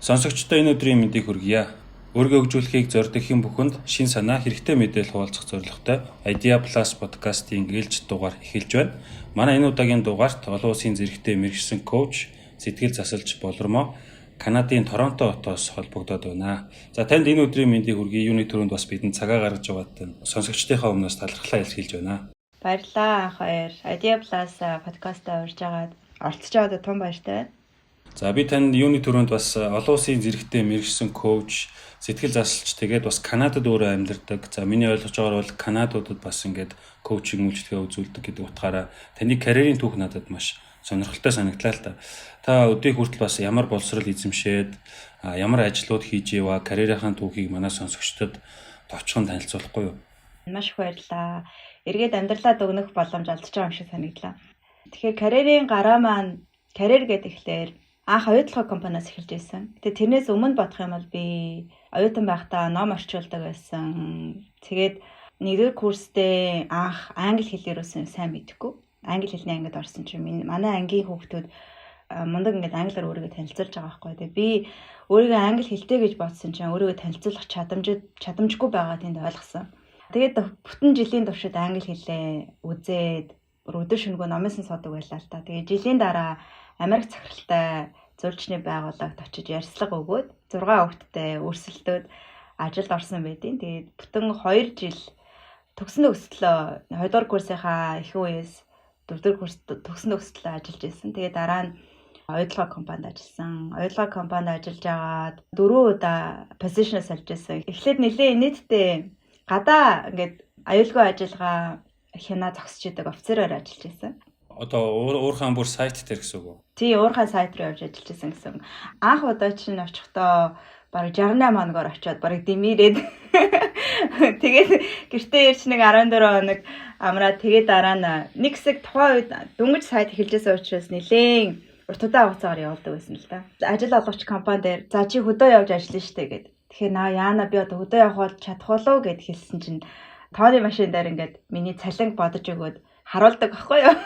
Сонсогчдоо энэ өдрийн мэндийг хүргье. Өөрийгөө хөгжүүлэхийг зордох хэн бүхэнд шин санаа, хэрэгтэй мэдээлэл хуваалцах зорилготой Idea Plus подкастын ээлжит дугаар эхэлж байна. Манай энэ удаагийн дугаарт олон улсын зэрэгтэй мэргэшсэн коуч, сэтгэл засалж Болормоо Канадын Торонто хотоос холбогдоод байна. За, танд энэ өдрийн мэндийг хүргэе. Юуны түрүүнд бас бидэнд цагаа гаргаж байгаад сонсогчдынхаа өмнөөс талархлаа илэрхийлж байна. Баярлалаа, анх хоёр. Idea Plus подкастаа урьж байгаад, оролцож байгаад тун баяртай байна. За, би танд юуны түрүүнд бас олон улсын зэрэгтэй мэргэшсэн коуч, сэтгэл засалч, тэгээд бас Канадад өөрөө амьдардаг. За, миний ойлгож байгаагаар бол Канадуудад бас ингээд коучинг үйлчилгээ үзүүлдэг гэдэг утгаараа таны карьерийн түүх надад маш сонирхолтой санагдлаа л та. Та өдий хүртэл бас ямар боловсрол эзэмшээд, ямар ажлууд хийж иваа, карьерийнхаа түүхийг манай сонсогчдод товчхон танилцуулахгүй юу? Маш их баярлалаа. Эргээд амьдралаа дүгнэх боломж олдож байгаа юм шиг санагдлаа. Тэгэхээр карьерийн гараа маань, карьер гэдэг анх оюутлогын компаниас эхэлж байсан. Тэгээ тэрнээс өмнө бодох юм бол би оюутан байхдаа ном орчуулдаг байсан. Тэгээд нэгдүгээр курстэй анх англи хэл ерөөсөн сайн мэдэхгүй. Англи хэлний ангид орсон чинь манай ангийн хүүхдүүд мундаг ингээд англиар өөрийгөө танилцуулж байгаа байхгүй. Тэгээ би өөрийгөө англи хэлтэй гэж бодсон чинь өөрийгөө танилцуулах чадамжгүй байгаа тэнд ойлгосон. Тэгээд бүтэн жилийн туршид англи хэлээ үзээд, өдөр шөнөгүй номоос нь суудаг байлаа л та. Тэгээ жилийн дараа Америк захиралтай зөрчний байгууллагад очиж ярьцлага өгөөд, 6 хүүхэдтэй өрсөлдөөд ажилд орсон байдیں۔ Тэгээд бүтэн 2 жил төгсөн төгслөө, 2 дугаар курсынхаа ихэнх үеэс 4 дугаар курс төгсөн төгслөө ажиллаж байсан. Тэгээд дараа нь оюутлогын компанид ажилласан. Оюутлогын компанид ажиллаж байгаад дөрвөн удаа position сольж байсан. Эхлээд нэлээ инээдтэй гадаа ингээд аюулгүй ажиллагаа хянаа зогсож идэг офицераар ажиллаж байсан. Одоо уурхаан бүр сайт дээр гэсэн үг үү? Тий, уурхаан сайт руу явж ажиллаж байсан гэсэн. Анх удаа чинь очихдоо бараг 68 хоногор очиод бараг дэмирээд, тэгээд гэртээ ирч нэг 14 хоног амраа, тэгээд дараа нь нэг хэсэг тухайн үед дөнгөж сайт эхэлжсэн учраас нэлээн урт удаан хугацаагаар явуулдаг байсан л да. Ажил олгогч компани дээр "За, чи хөдөө явж ажиллана штэ" гэд. Тэгэхээр наа яана, би одоо хөдөө явах бол чадах болов гэд хэлсэн чинь тооны машин дээр ингээд миний цалинг бодож өгөөд харуулдаг байхгүй юу.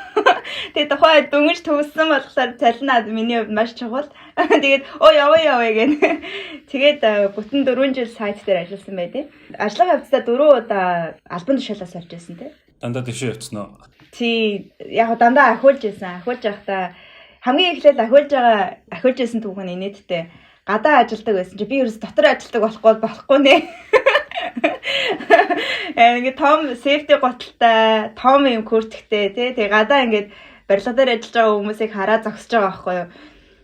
Тэгээ тухайн дөнгөж төгссөн болохоор цалин миний хувьд маш чухал. Тэгээд "Оо, яваа, яваа" гэн. Тэгээд бүтэн 4 жил сайт дээр ажилласан байдیں۔ Ажиллагаа явцдаа дөрвөн удаа албан тушаалаас олж байсан тий. Дандаа дэвшээ явцсан уу? Тий, яг дандаа ахиулж байсан. Ахиулж байхдаа хамгийн эхлээд ахиулж байгаа, ахиулж байсан түүх нь инээдтэй. Гадаа ажилладаг байсан чи би ерөөс дотор ажилладаг болохгүй нэ. Ингээд том safety гуталтай, том юм куртктэй тий. Тэгээ гадаа ингээд барилга дээр ажиллаж байгаа хүмүүсийг хараа зогсож байгаа байхгүй юу.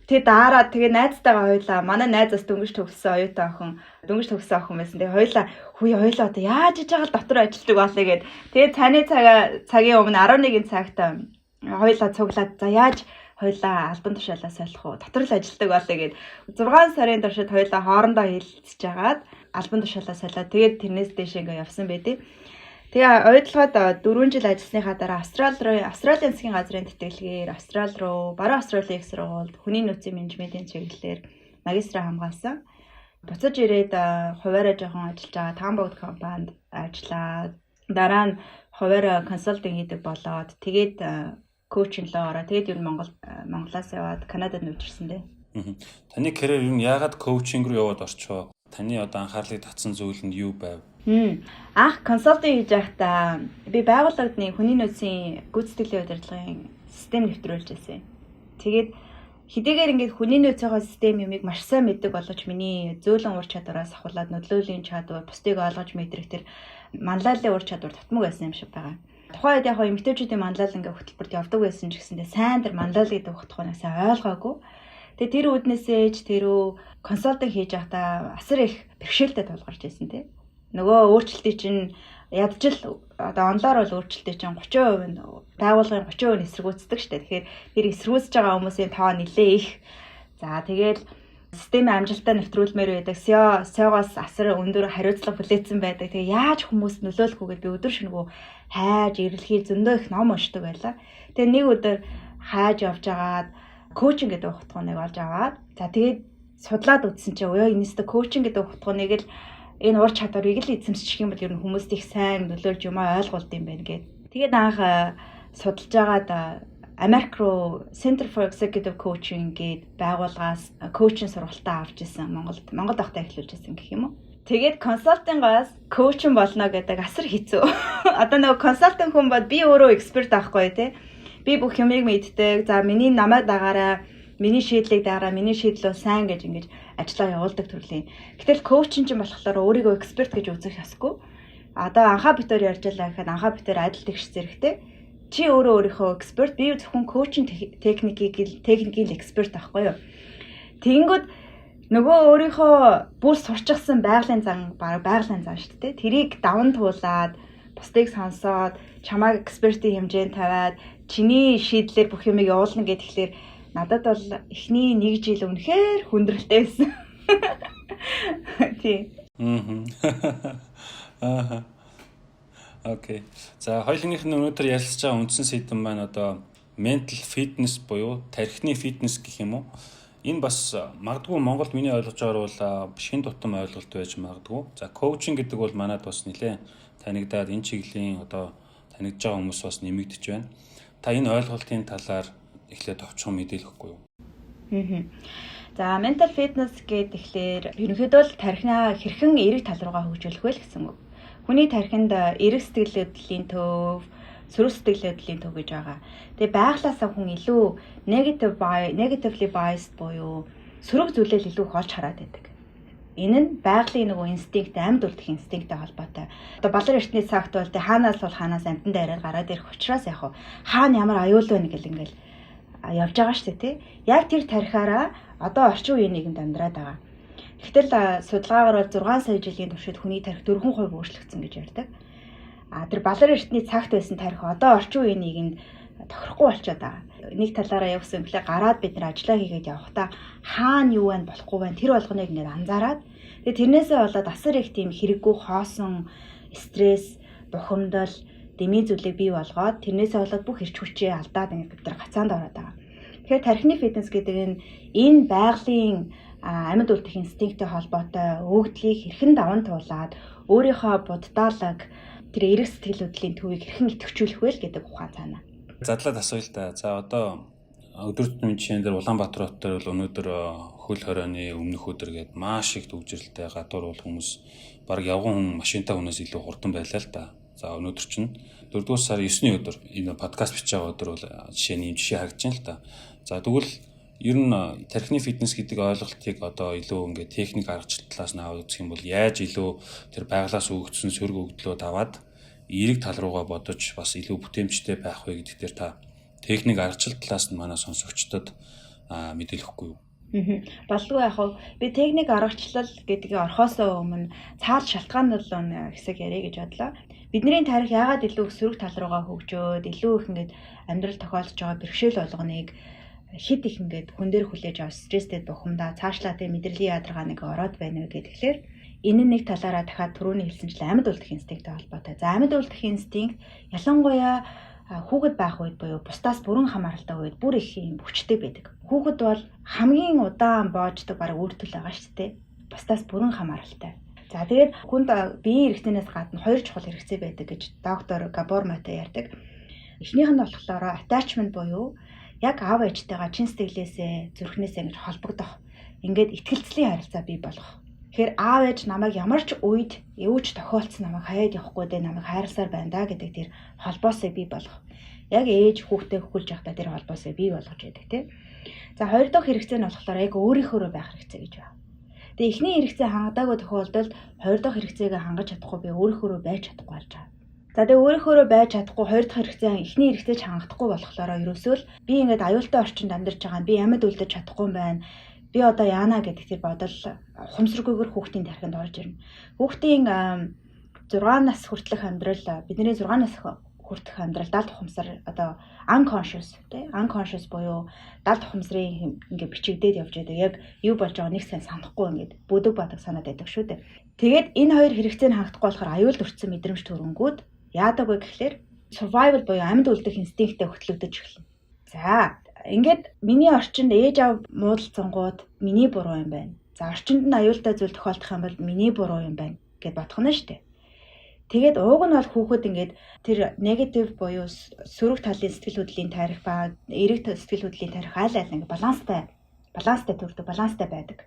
Тэгээ дараа тэгээ найзтайгаа хоёлаа, манай найз бас дөнгөж төгссөн оюутан охин, дөнгөж төгссөн охин байсан. Тэгээ хоёлаа "Хүй, хоёлаа одоо яаж иж байгаа л дотор ажилладаг болъё" гэд. Тэгээ цааны цагаа цагийн өмнө 11 цагт хоёлаа цуглаад, "За, яаж хоёлаа албан тушаалаа солих уу? Дотор л ажилладаг болъё" гэд 6 сарын туршид хоёлаа хоорондоо хэлэлцэж хагаад албан тушаалаа солиод, тэгээд тэрнээс дээш ингээ явсан байдیں۔ Тэгээ оюутлогод 4 жил ажилласныхаа дараа Австрали руу, Австралийн засгийн газрын тэтгэлгээр Австрали руу, Баруун Австралийн их сургуульд хүний нөөцийн менежментийн чиглэлээр магистраа хамгаалсан. Буцаж ирээд хувиараа жоохон ажиллаж байгаа Тамбогд компанид ажиллаад, дараа нь хувиараа консалтинг хийдэг болоод, тэгээд коучинг руу ороо. Тэгээд ер нь Монголоос яваад Канадад нүүжирсэн дээ. Таны карьер ер нь яагаад коучинг руу яваад орчоо? Таны одоо анхаарлыг татсан зүйл нь юу байв? Анх консалтинг хийж байхдаа би байгууллагын хүний нөөцийн гүйцэтгэлийн удирдлагын систем нэвтрүүлж байсан. Тэгээд хэдийгээр ингээд хүний нөөцийнхөө систем юмыг маш сайн мэддэг боловч миний зөөлөн ур чадвараас ахуулаад нөлөөлийн чадвар, бусдыг ойлгож мэдрэх тэр манлайллын ур чадвар тутмаг байсан юм шиг байгаа. Тухайн үед яг эмэгтэйчүүдийн манлайл ингээ хөтөлбөрт явдаг байсан ч гэсэндээ сайн тэр манлайл гэдэг утгыг сайн ойлгоогүй. Тэгээ тэр үүднээсээ ч тэрөө консалтинг хийж байхдаа асар их бэрхшээлтэй тулгарч байсан тий. Нөгөө өөрчлөлтийг чинь ядчил одоо онлоор бол өөрчлөлтийг чинь 30% нь, байгууллагын 30% нь эсэргүүцдэг штэ. Тэгэхээр тэр эсэргүүцэж байгаа хүмүүсийн тоо нэлээ их. За, тэгэл системийн амжилтаа нэвтрүүлмээр байдаг. CEO-гоос асар өндөр хариуцлага хүлээсэн байдаг. Тэгээ яаж хүмүүст нөлөөлөх үү гэдээ би өдөр шөнөгүй хайж, эрэлхий зөндөө их ном уншдаг байлаа. Тэгээ нэг өдөр хайж явж агаад коучинг гэдэг утгааныг олж аваад, за, тэгээд судлаад үзсэн чинь өө энэстэй коучинг гэдэг утгааныг л, энэ ур чадварыг л эзэмших юм бол ер нь хүмүүст их сайн нөлөөлж юмаа ойлгуулд юм байна гэд. Тэгээд анх судалж агаад Америк руу Center for Executive Coaching гээд байгууллагаас coaching сургалтаа авч исэн, Монголд байхдаа эхлүүлж исэн гэх юм уу. Тэгээд consulting оос coaching болно гэдэг асар хэцүү. Одоо нөгөө consulting хүн бол би өөрөө expert байхгүй, тий. Би бүх юмыг мэддэг. За, миний намайг дагаараа, миний шийдлийг дагаараа, миний шийдэл бол сайн гэж ингэж ажиллаа явуулдаг төрлийн. Гэтэл coaching чинь болохоор өөрийгөө expert гэж үзэх ёсгүй. Одоо анхаа бид хоёр ярьж байлаа гэхэд анхаа бид хоёр адил тэгш зэрэгтэй, чи өөрөө өөрийнхөө expert, би зөвхөн coaching техникийн expert байхгүй юу. Тэгэнгүүт нөгөө өөрийнхөө бүр сурчсан байгалийн зан, баг байгалийн зан шүү дээ. Тэрийг даван туулаад, бусдыг сонсоод, чамайг expert ийн хэмжээнд тавиад, чиний шийдлээр бүх юмыг явуулна гэхээр надад бол эхний нэг жил үнэхээр хүндрэлтэй байсан. Тийм. Аа. Okay. За, хоёулынх нь өнөөдөр ярилцж байгаа үндсэн сэдэв маань одоо mental fitness буюу тархины фитнес гэх юм уу? Энэ бас магадгүй Монголд миний ойлгож байгаагаар бол шинэ тутам ойлголт байж магадгүй. За, coaching гэдэг бол манад бас нэлээд танигдаад, энэ чиглэлийн одоо танигдж байгаа хүмүүс бас нэмэгдэж байна. Та энэ ойлголтын талаар эхлээд товчхон мэдээлэхгүй юу? Аа. За, mental fitness гэдэг тэгэхээр ерөнхийдөө л тархинаа хэрхэн эерэг тал руугаа хөгжүүлэх вэ гэсэн үг. Хүний тархинд эерэг сэтгэл хөдлөлийн төв, сөрөг сэтгэл хөдлөлийн төв гэж байгаа. Тэгээ байглаасаа хүн илүү negatively biased буюу сөрөг зүйлээ илүү их олж хараад байдаг. Энэ нь байгалийн нөгөө инстинкт, амьд үлдэх инстинкттэй холбоотой. Одоо балар эртний цагт бол тэг хаанаас бол хаанаас амьтан дайраад гараад ирэх учраас яг хаана ямар аюул байна гэл ингээл явж байгаа шүү дээ, тий. Яг тэр тархиараа одоо орчин үеийн нийгэмд амьдраад байгаа. Гэтэл судалгаагаар бол 6 сая жилийн туршид хүний тархи 4% өөрчлөгдсөн гэж ярьдаг. А тэр балар эртний цагт байсан тархи одоо орчин үеийн нийгэмд тохирохгүй болчиход байгаа. Нэг талаараа явсан юм блэ, гараад бид нар ажиллаа хийгээд явахдаа хаана юу байна, болохгүй байна, тэр болгоныг ингээд анзаараад, тэгээ тэрнээсээ болоод асар их тийм хэрэггүй хоосон стресс, бухимдал, дэмий зүйлийг бий болгоод, тэрнээсээ болоод бүх эрч хүчээ алдаад ингээд бид нар гацаанд ороод байгаа. Тэгэхээр тархины фитнес гэдэг нь энэ байгалийн амьд үлдэх инстинкттэй холбоотой өгөгдлийг хэрхэн даван туулаад өөрийнхөө буддаалаг тэр эерэг сэтгэл хөдлөлийн төвийг хэрхэн идэвхжүүлэх вэ гэдэг ухаан цаана. Задлаад асууя л да. За, одоо өдөр тутмын жишээн дээр Улаанбаатар хот дээр бол өнөөдөр хөл хорионы өмнөх өдөр гээд маш их түгжрэлтэй, гадуур бол хүмүүс баг явган хүн машинтай хүнээс илүү хурдан байлаа л да. За, өнөөдөр чинь 4-р сарын 9-ний өдөр, энэ подкаст бичиж байгаа өдөр бол жишээ нь ийм жишээ харагдаж байна л да. За, тэгвэл ер нь тархины фитнес гэдэг ойлголтыг одоо илүү ингээд техник аргачлал талаас нь аваад үзэх юм бол яаж илүү тэр байглаас өгөгдсөн сөрөг өгөгдлөө даваад эерэг тал руугаа бодож бас илүү бүтээмжтэй байх вэ гэдэг дээр та техник аргачлал талаас нь манай сонсогчдод мэдээлэхгүй юу? Болдгоо яг хав би техник аргачлал гэдгийг орхоосоо өмнө цаад шалтгаан бол хэсэг яриа гэж бодлоо. Бидний тархи яагаад илүү их сөрөг тал руугаа хөгжөөд, илүү их ингээд амьдрал тохиолдож байгаа бэрхшээл болгоныг хэд их ингээд хүн дээр хүлээж авч стресстэй бухимдаа цаашлаа тэ мэдрэлийн ядаргаа нэг ороод байна вэ гэхээр энэ нь нэг талаараа дахиад түрүүний хэлсэнчлэн амьд үлдэх инстинкттэй холбоотой. За, амьд үлдэх инстинкт ялангуяа хүүхэд байх үед буюу бусдаас бүрэн хамааралтай үед бүр их юм хүчтэй байдаг. Хүүхэд бол хамгийн удаан боождог бараг үр төл байгаа шүү дээ. Бусдаас бүрэн хамааралтай. За, тэгээд хүнд биеийн хэрэгцээнээс гадна хоёр чухал хэрэгцээ байдаг гэж доктор Габор Мате ярьдаг. Эхнийх нь болохоор attachment буюу яг аав ээжтэйгээ чин сэтгэлээсээ, зүрхнээсээ ингэж холбогдох. Ингээд итгэлцлийн харилцаа бий болгох. Тэгэхээр аав ээж намайг ямар ч үед, юу ч тохиолдсон намайг хаяад явахгүй дээ, намайг хайрласаар байна да гэдэг тэр холбоосыг бий болгох. Яг ээж хүүхдээ хөхүүлж явахдаа тэр холбоосыг бий болгож байдаг, тийм. За, хоёр дахь хэрэгцээ нь болохоор яг өөрийнхөөрөө байх хэрэгцээ гэж байна. Тэгээ эхний хэрэгцээ хангадаагүй тохиолдолд хоёр дахь хэрэгцээгээ хангаж чадахгүй, би өөрийнхөөрөө байж чадахгүй болж байгаа. За, тэгээ өөрийнхөөрөө байж чадахгүй, хоёр дахь хэрэгцээ, эхний хэрэгцээ ч хангахгүй болохоор ерөөсөө л би ингээд аюултай орчинд амьдарч байгаа, би амьд үлдэж чадахгүй юм байна. Би одоо яана гэдэг тэр бодол ухамсаргүйгээр хүүхдийн тархинд орж ирнэ. Хүүхдийн 6 нас хүртэлх амьдрал, бидний 6 нас хүртэх амьдрал далд ухамсар одоо unconscious, тий, unconscious буюу далд ухамсарын ингээ бичигдээд явж байдаг. Яг юу болж байгааг нэг сайн санахгүй, ингээд бүдэг бадаг санаад байдаг шүү дээ. Тэгээд энэ хоёр хэрэгцээ нь хангахгүй болохоор аюулд өртсөн мэдрэмж төрөнгүүд яадаг вэ гэхлээр survival буюу амьд үлдэх инстинктээ хөтлөгдөж эхэлнэ. За, ингээд миний орчинд ээж аав муудалцсангууд миний буруу юм байна. За, орчинд нь аюултай зүйл тохиолдох юм бол миний буруу юм байна гэд бодох нь шүү дээ. Тэгээд ууг нь бол хүүхэд ингээд тэр negative буюу сөрөг талын сэтгэл хөдлөлийн тарих ба эерэг сэтгэл хөдлөлийн тарих аль аль ингээд баланстай төрдөг, баланстай байдаг.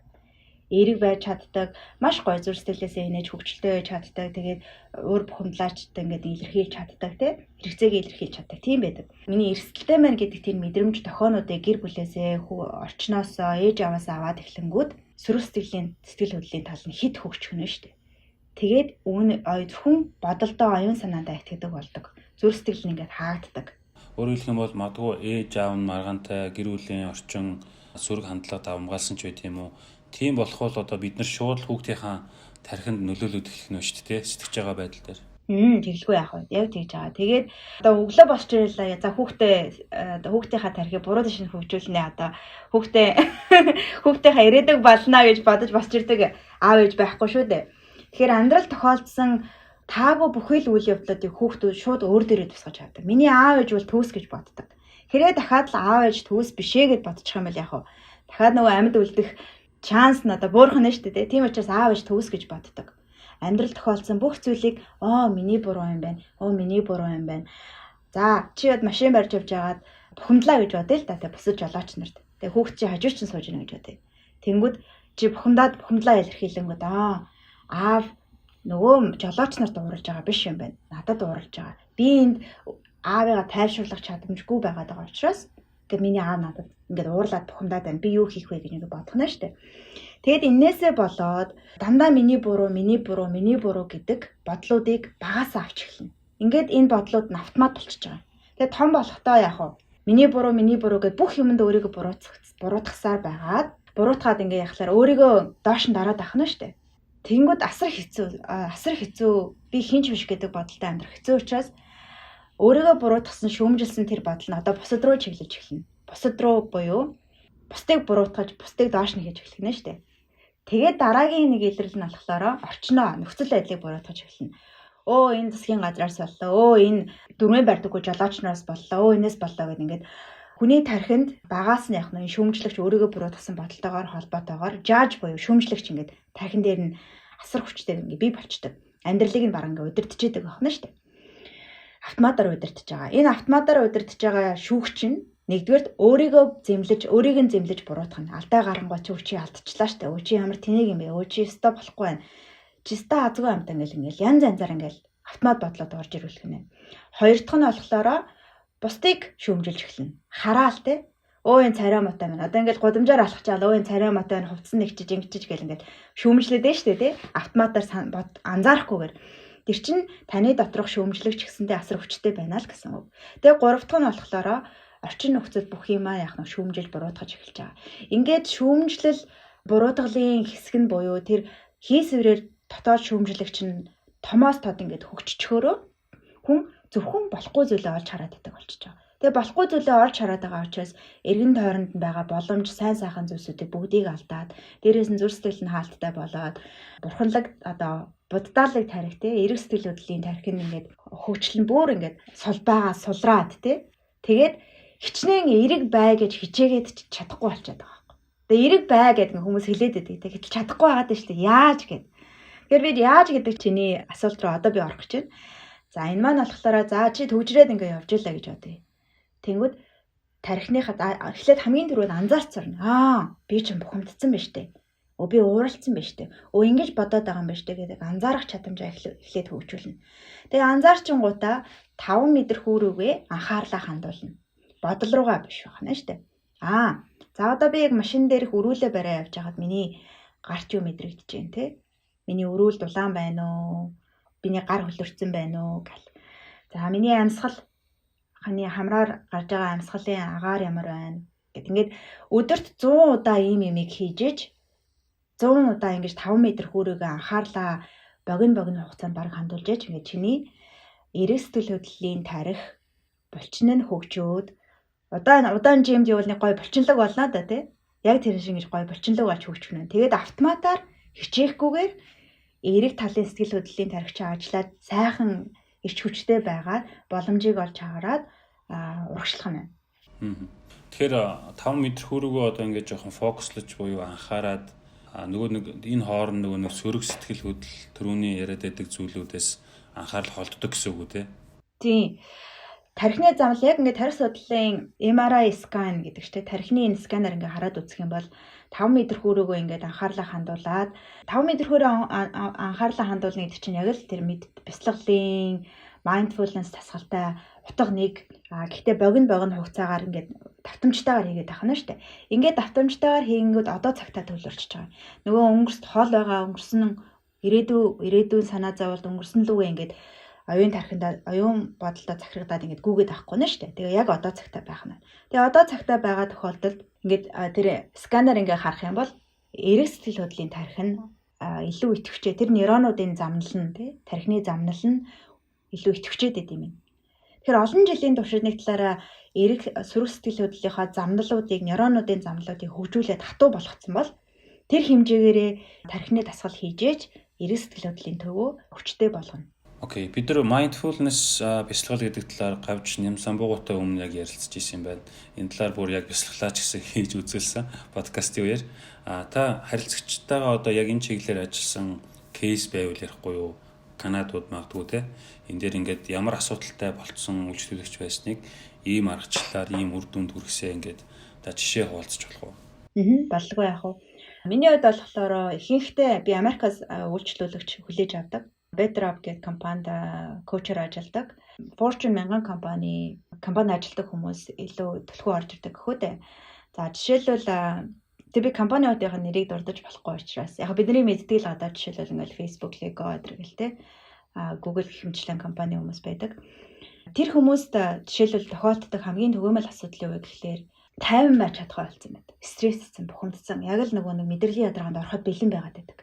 Эерэг байж чаддаг, маш гоё зүр сэтгэлээсээ инээж хөгжилтэй байж чаддаг. Тэгээд уур бухимдлаач ингээд илэрхийлж чаддаг, тий. Хэрэгцээгээ илэрхийлж чаддаг тийм байдаг. Миний эрсдэлтэй маань гэдэг тэр мэдрэмж тохионуудыг гэр бүлээсээ, орчноосоо, ээж аваасаа аваад эхлэнгүүд сөрөг сэтгэлийн сэтгэл хөдлөлийн тал нь хит хөгжих нь шүү дээ. Тэгээд үүн зөвхөн бодолдоо, оюун санаандаа итгэдэг болдог. Зүрх сэтгэл нь ингээд хаагддаг. Өөрөөр хэлэх юм бол магадгүй ээж аав нь маргаантай, гэр бүлийн орчин сөрөг хандлага давамгаалсан ч байт юм уу? Тийм болох бол одоо бид нар шууд хүүхдийнхаа тархинд нөлөөлөд эхлэх нь шүү дээ, сэтгэж байгаа байдал дээр. Тэглгүй яах вэ? Яг тэгж байгаа. Тэгээд одоо өглөө босч ирлээ. За, хүүхдээ одоо хүүхдийнхаа тархийг буруу тийш нь хөгжүүлнэ. Одоо хүүхдийнхаа ирээдэг болно гэж бодож босч ирдэг аав ээж байхгүй шүү дээ. Тэгэхээр амьдрал тохиолдсон таагүй бүхий л үйл явдлуудыг хүүхдүүд шууд өөр дээрээ тусгаж авдаг. Миний аав ээж бол төгс гэж боддог. Хэрвээ дахиад л аав ээж төгс бишээ гэж бодчих юм бол яг уу дахиад нөгөө амьд үлдэх шанс нь одоо буурах нь шүү дээ. Тийм учраас аав ээж төгс гэж боддог. Амьдрал тохиолдсон бүх зүйлийг оо, миний буруу юм байна. Оо, миний буруу юм байна. За, чи яд машин барьж явж байгаад бухимдлаа гэж бодъё л да. Тэг бусад жолооч нарт. Тэг хүүхд чи хажуу чинь сууж ийнэ гэж бодъё. Тэнгүүд чи бухимдаад бухимдлаа илэрхийлэнгүүд аав нөгөө жолооч нарт ууралж байгаа биш юм байна. Надад ууралж байгаа. Би энд аавыгаа тайвшруулах чадамжгүй байгаад байгаа учраас тэгээ миний аав надад ингээд уурлаад бухимдаад байна. Би юу хийх вэ гэж ингээд бодох нь шүү дээ. Тэгэд энээсээ болоод дандаа миний буруу, миний буруу, миний буруу гэдэг бодлуудыг багасаа авч эхэлнэ. Ингээд энэ бодлууд нь автомат болчихж байгаа. Тэгээд том болохдоо яг уу миний буруу, миний буруу гэж бүх юмд өөрийгөө буруутгасаар байгаад, буруутгаад ингээ яхахлаар өөрийгөө доош нь дараад авах нь шүү дээ. Тэнгүүд асар хэцүү, асар хэцүү, би хинч биш гэдэг бодолтой амьдрах хэцүү учраас өөрийгөө буруутгасан, шүүмжилсэн тэр бодол нь одоо бусад руу чиглэж эхэлнэ. Бусад руу буюу бусдыг буруутгаж, бусдыг доош нь хийж эхлэх нь шүү дээ. Тэгээд дараагийн нэг илрэл нь болохоор орчноо, нөхцөл байдлыг буруутгаж эхэлнэ. Өө, энэ засгийн газраас боллоо. Өө, энэ дөрмийн барьдаггүй жолоочноос боллоо. Өө, энэс боллоо гэдэг ингээд хүний тархинд багаас нь яг нь шүүмжлэгч өөрийгөө буруутгасан бодолтойгоор холбоотойгоор жааж буюу шүүмжлэгч ингээд тархин дээр нь асар хүчтэй ингээд бий болчдөг. Амьдралыг нь баг ингээд удирдах байгаа юм шүү дээ. Автоматар удирдах байгаа. Энэ автоматар удирдах байгаа шүүгч нь нэгдүгээрт өөрийгөө зэмлэж, өөрийг нь зэмлэж буруутгах нь. Алдаа гарангуй чи чи алдчихлаа штэ. Өө, чи ямар тэнэг юм бэ? Өө, чи өстой болохгүй байна. Чи өстой азгүй амтан гэл ингээл янз янзаар ингээл автомат бодлоод орж ирүүлэх нэ. Хоёр дахь нь болохоор бусдыг шүүмжилж эхэлнэ. Хараал те. Өө, энэ царай муутай байна. Одоо ингээл гудамжаар алхачаал, өө, энэ царай муутай байна. Хувцас нэгчиж ингэчиж гэл ингээл шүүмжлээд нь штэ те. Автоматар анзаарахгүйгээр. Тэр чинь таны доторх шүүмжлэгч гэсэндээ асар хүчтэй байна л гэсэн үг. Тэгээ гурав дахь нь болохоор орчин нөхцөл бүх юмаа яах нь шүүмжил буруутгаж эхэлж байгаа. Ингээд шүүмжлэл буруутгалын хэсэг нь буюу тэр хийсвэрээр дотоод шүүмжлэгч нь томоос тод ингээд хөгжчихөөрөө хүн зөвхөн болохгүй зүйлээ олж хараад байдаг болчихж байгаа. Тэгээ болохгүй зүйлээ олж хараад байгаа учраас эргэн тойронд нь байгаа боломж, сайн сайхан зүйлсүүдийг бүгдийг алдаад, дээрээс нь зүр сэтгэл нь хаалттай болоод, бурханлаг одоо буддаалыг тарих те, эрэг сэтгэл хөдлөлийн тарих нь ингээд хөгжил нь бүр ингээд сулбаага сулраад те, тэгээд хичнээн эрэг бай гэж хичээгээд чадахгүй болчиход байгаа байхгүй. Тэгээ эрэг бай гэдэг хүмүүс хэлээд байдаг те, гэтэл чадахгүй байгаад байна шүү дээ. Яаж гэд. Тэгэхээр би яаж гэдэг чиний асуулт руу одоо би орох гэж байна. За, энэ маань болохоор за чи төвжрээд ингээ явж илаа гэж бодъё. Тэнгүүд тархиныхаа эхлээд хамгийн түрүүнд анзаарч сорно. Аа, би ч бухимдсан байж тээ. Өө, би ууралцсан байж тээ. Өө, ингэж бодоод байгаа юм байж тээ гэдэг анзаарах чадамжаа эхлээд хөгжүүлнэ. Тэгээ анзаарчингуудаа 5 метр хүүрүүгээ анхаарлаа хандуулна. Бодол руугаа биш байна шүү дээ. Аа, за одоо би яг машин дээрх өрүүлээ бариа явж байхад миний гарч юу мэдрэгдэж байна те? Миний өрүүл дулаан байна уу? Миний гар хөлөрцөн байна уу гэл. За, миний амьсгал ханы хамраар гарч байгаа амьсгалын агаар ямар байна гэд ингээд өдөрт 100 удаа ийм юмыг хийж иж 100 удаа ингэж 5 м хүүрээгээ анхаарлаа богино богино хугацаанд баг хандуулж иж ингээд чиний эрэг сэтгэл хөдлөлийн тарих булчин нь хөгжөөд удаан удаан жимд явуул нэг гой булчинлаг болно да тий. Яг тэр шиг ингэж гой булчинлаг болж хөгжих нь. Тэгээд автоматар хичээхгүйгээр эерэг талын сэтгэл хөдлөлийн тархичаа ажиллаад сайхан эрч хүчтэй байгаад боломжийг олж хараад урагшлах нь байна. Тэгэхээр 5 метр хөрөгөө одоо ингэж жоохон фокуслож буюу анхаарад нөгөө нэг энэ хооронд нөгөө нэг сөрөг сэтгэл хөдлөл түрүүний яриад байдаг зүйлүүдээс анхаарал холддог гэсэн үг үү те? Тийм. Тархины замнал яг ингээд тарих судлалын MRI scan гэдэг чинь тархины энэ сканер ингээд хараад үзэх юм бол 5 мэдрэхүйрөөгөө ингээд анхаарлаа хандуулад 5 мэдрэхүйрөө анхаарлаа хандуулна гэдэг чинь яг л тэр бясалгалын mindfulness дасгалтай утга нэг. Гэхдээ богино богино хугацаагаар ингээд давтамжтайгаар хийгээд байх нь шүү дээ. Ингээд давтамжтайгаар хийнгүүд одоо цагтаа төвлөрч байгаа. Нөгөө өнгөрст хол байгаа өнгөрсөн ирээдүйн санаа зовлон өнгөрсөн лүүгээ ингээд оюун тархиндаа оюун бодолдоо захирагдаад ингээд гүгээд авахгүй нэ штэ. Тэгээ яг одоо цагтаа байх нь. Тэгээ одоо цагтаа байгаа тохиолдолд ингээд тэр сканер ингээд харах юм бол эерэг сэтгэл хөдлөлийн тархи нь илүү идэвхжээ. Тэр нейронуудын замнал нь тий тархины замнал нь илүү идэвхжээд байд юм. Тэгэхээр олон жилийн туршид нэг талаараа эерэг сөрөг сэтгэл хөдлөлийнхаа замналуудыг нейронуудын замналуудыг хөгжүүлээд хатуу болгоцсон бол тэр хэмжээгээрээ тархины дасгал хийжээж эерэг сэтгэл хөдлөлийн төвөө хүчтэй болгоно. Окей, бид нар mindfulness бясалгал гэдэг талаар гавж нямсамбуугаатай өмнө яг ярилцж ирсэн юм байна. Энэ талаар бүр яг бясалгалаач гэсэн хийж үзүүлсэн подкастын үеэр. Та харилцагчтайгаа одоо яг энэ чиглэлээр ажилласан кейс байвал ярихгүй юу? Канадууд магадгүй те. Энэ дээр ингээд ямар асуудалтай болцсон үйлчлүүлэгч байсныг ийм аргачлалаар ийм үр дүнд хүргэсээ ингээд та жишээ хуваалцаж болох уу? Болдгоо яах вэ? Миний хувьд болохоор ихэнхдээ би Америкаас үйлчлүүлэгч хүлээж авдаг. BetterUp гэдэг компанид коучер ажилладаг. Fortune 1000 компани ажилладаг хүмүүс илүү түлхүү орж ирдэг гэхүү дээ. За жишээлбэл тэг би компаниудын нэрийг дурдаж болохгүй учраас яг бидний мэддэг л одоо жишээлбэл ингээл Facebook, Lego гэдэг гэл те. Google гэх мэтчлэн компани хүмүүс байдаг. Тэр хүмүүст жишээлбэл тохиолддог хамгийн түгээмэл асуудал юу вэ гэхлээр тайван байж чадахгүй болсон байдаг. Стресссэн, бухимдсан. Яг л нөгөө нэг мэдрэлийн ядаргаанд ороход бэлэн байгаад байдаг.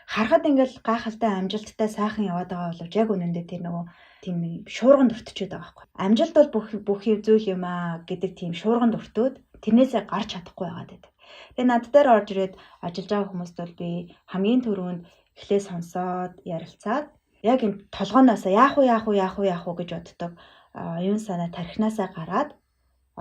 Харахад ингээл гайхалтай амжилттай сайхан яваад байгаа боловч яг үнэндээ тэр нөгөө тийм шуурганд өртчөөд байгаа байхгүй. Амжилт бол бүх зүйл юм аа гэдэг тийм шуурганд өртөөд тэрнээсээ гарч чадахгүй байгаад байдаг. Тэгээ над дээр орж ирээд ажиллаж байгаа хүмүүст бол би хамгийн түрүүнд эхлээ сонсоод ярилцаад яг энэ толгооноосоо яах вэ яах вэ яах вэ яах вэ гэж боддог оюун санаа тархинаасаа гараад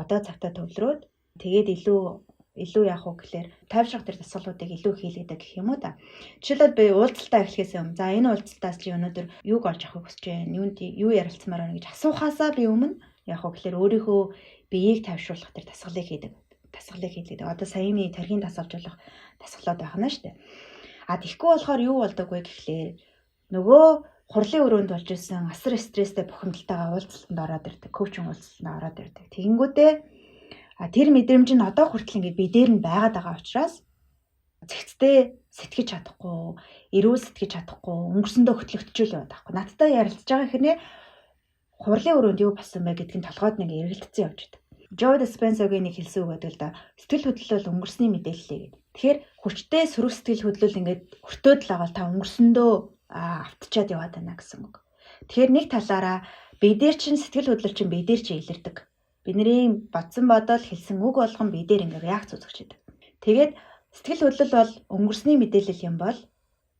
одоо цагтаа төвлөрөөд тэгээд илүү яах вэ гэхлээр тайвшрах тэр дасгалуудыг илүү хийлгэдэг гэх юм уу да. Жишээлбэл би уулзалтаа эхлэхээс өмнө за энэ уулзалтаас чи өнөөдөр юуг олж авахыг хүсэж байна? Юунд юу ярилцмаар байна гэж асуухаасаа би өмнө яах вэ гэхлээр өөрийнхөө биеийг тайвшруулах тэр дасгалыг хийдэг. Дасгалыг хийлгэдэг. Одоо саяны тархийн дасгалжуулах дасгалууд байх нь шүү дээ. А тэгэхгүй болохоор юу болдог вэ гэхлээр нөгөө хурлын өрөөнд болж исэн асар стресстэй бухимдалтайгаа уулзалтанд ороод ирдэг. Коучинг уулзалтанд ороод ирдэг. Тэгэнгүүтээ тэр мэдрэмж нь одоо хүртэл ингээд би дээр нь байгаад байгаа учраас цэгцтэй сэтгэж чадахгүй, эрүүл сэтгэж чадахгүй, өнгөрсөндөө хөтлөгдөж л яваад байхгүй. Надтай ярилцж байгаа хэрнээ хурлын өрөөнд юу болсон бэ гэдг нь толгойд нэг эргэлдсэн явж байдаг. Joe Dispenza-гийн нэг хэлсэн үг байдаг л да. Сэтгэл хөдлөл бол өнгөрсний мэдээлэл гэдэг. Тэгэхээр хүчтэй сөрөг сэтгэл хөдлөл ингээд өртөөд л байгаа та өнгөрсөндөө автчаад яваад байна гэсэн үг. Тэгэхээр нэг талаараа би дээр чинь сэтгэл хөдлөл чинь би дээр чинь илэрдэг. Бидний бодсон бодол хэлсэн үг болгон би дээр ингээ реакц үзүүлж байдаг. Тэгээд сэтгэл хөдлөл бол өнгөрсний мэдээлэл юм бол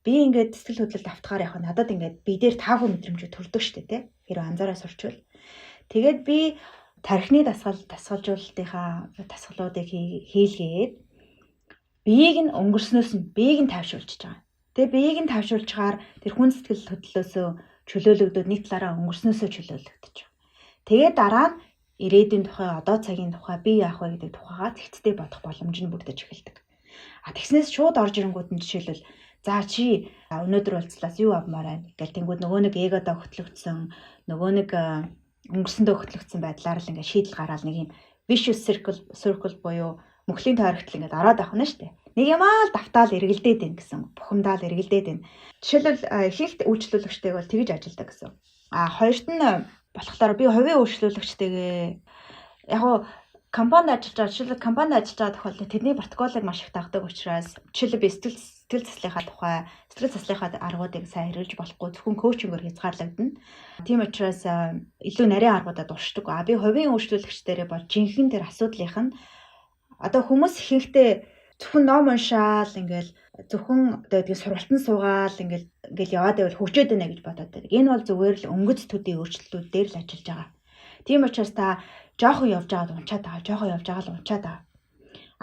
би ингээд сэтгэл хөдлөлд автахаар яг надад ингээд би дээр таагүй мэдрэмжүүд төрдөг штэ тий. Хэрвээ анзаараа сурчвал. Тэгээд би тархины дасгал дасгалжуулалтынхаа дасгалуудыг хийлгээд биеийг нь өнгөрснөөс нь биеийг нь тайвшруулж байгаа. Тэгээ биеийг нь тайвшруулчихаар тэр хүн сэтгэл хөдлөлөөсөө чөлөөлөгдөөд нэг талаараа өнгөрснөөсөө чөлөөлөгдөж байгаа. Тэгээд дараа нь ирээдүйн тухай, одоо цагийн тухай, би яах вэ гэдэг тухайгаа цэгцтэй бодох боломж нь бүрдэж эхэлдэг. А тэгснээс шууд орж ирэнгүүт нь жишээлбэл за чи өнөөдөр уулзлаас юу авмаар байна гэл тэнгүүд нөгөө нэг эгодоо хөтлөгдсөн, нөгөө нэг өнгөрсөндөө хөтлөгдсөн байдлаар л ингээд шийдэл гараал нэг юм vicious circle буюу мөхлийн тойрогтол ингээд ороод авах нь шүү дээ. Нэг юмаа л давтаал эргэлдээд байна гэсэн. Бухимдаал эргэлдээд байна. Жишээлбэл ихэнх үйлчлүүлэгчтэйг бол тэгж ажилладаг гэсэн. А хоёрт нь болохоор би хувийн үйлчлүүлэгчтэйгээ яг уу компанид ажиллаж байгаа жишээлбэл компанид ажиллаж байгаа тохиолдолд тэдний протоколыг маш их дагдаг учраас жишээлбэл би сэтгэл заслынхаа тухай сэтгэл заслынхаа аргуудыг сайн хэрэглэж болохгүй зөвхөн коучингээр хязгаарлагдана. Тийм учраас илүү нарийн аргуудад дуршдаг. А би хувийн үйлчлүүлэгчдэрээ бол жинхэнэ тэр асуудлынх нь одоо хүмүүс ихэнхдээ зөвхөн ном уншаал ингээл зөвхөн одоо гэдгийг сургалтанд суугаал ингээл яваад байвал хөгжөөд байна гэж бодоод байдаг. Энэ бол зүгээр л өнгөц төдий өөрчлөлтүүд дээр л ажиллаж байгаа. Тийм учраас та жоохон явж байгаад унчаад байгаа, жоохон явж байгаа л унчаад байгаа.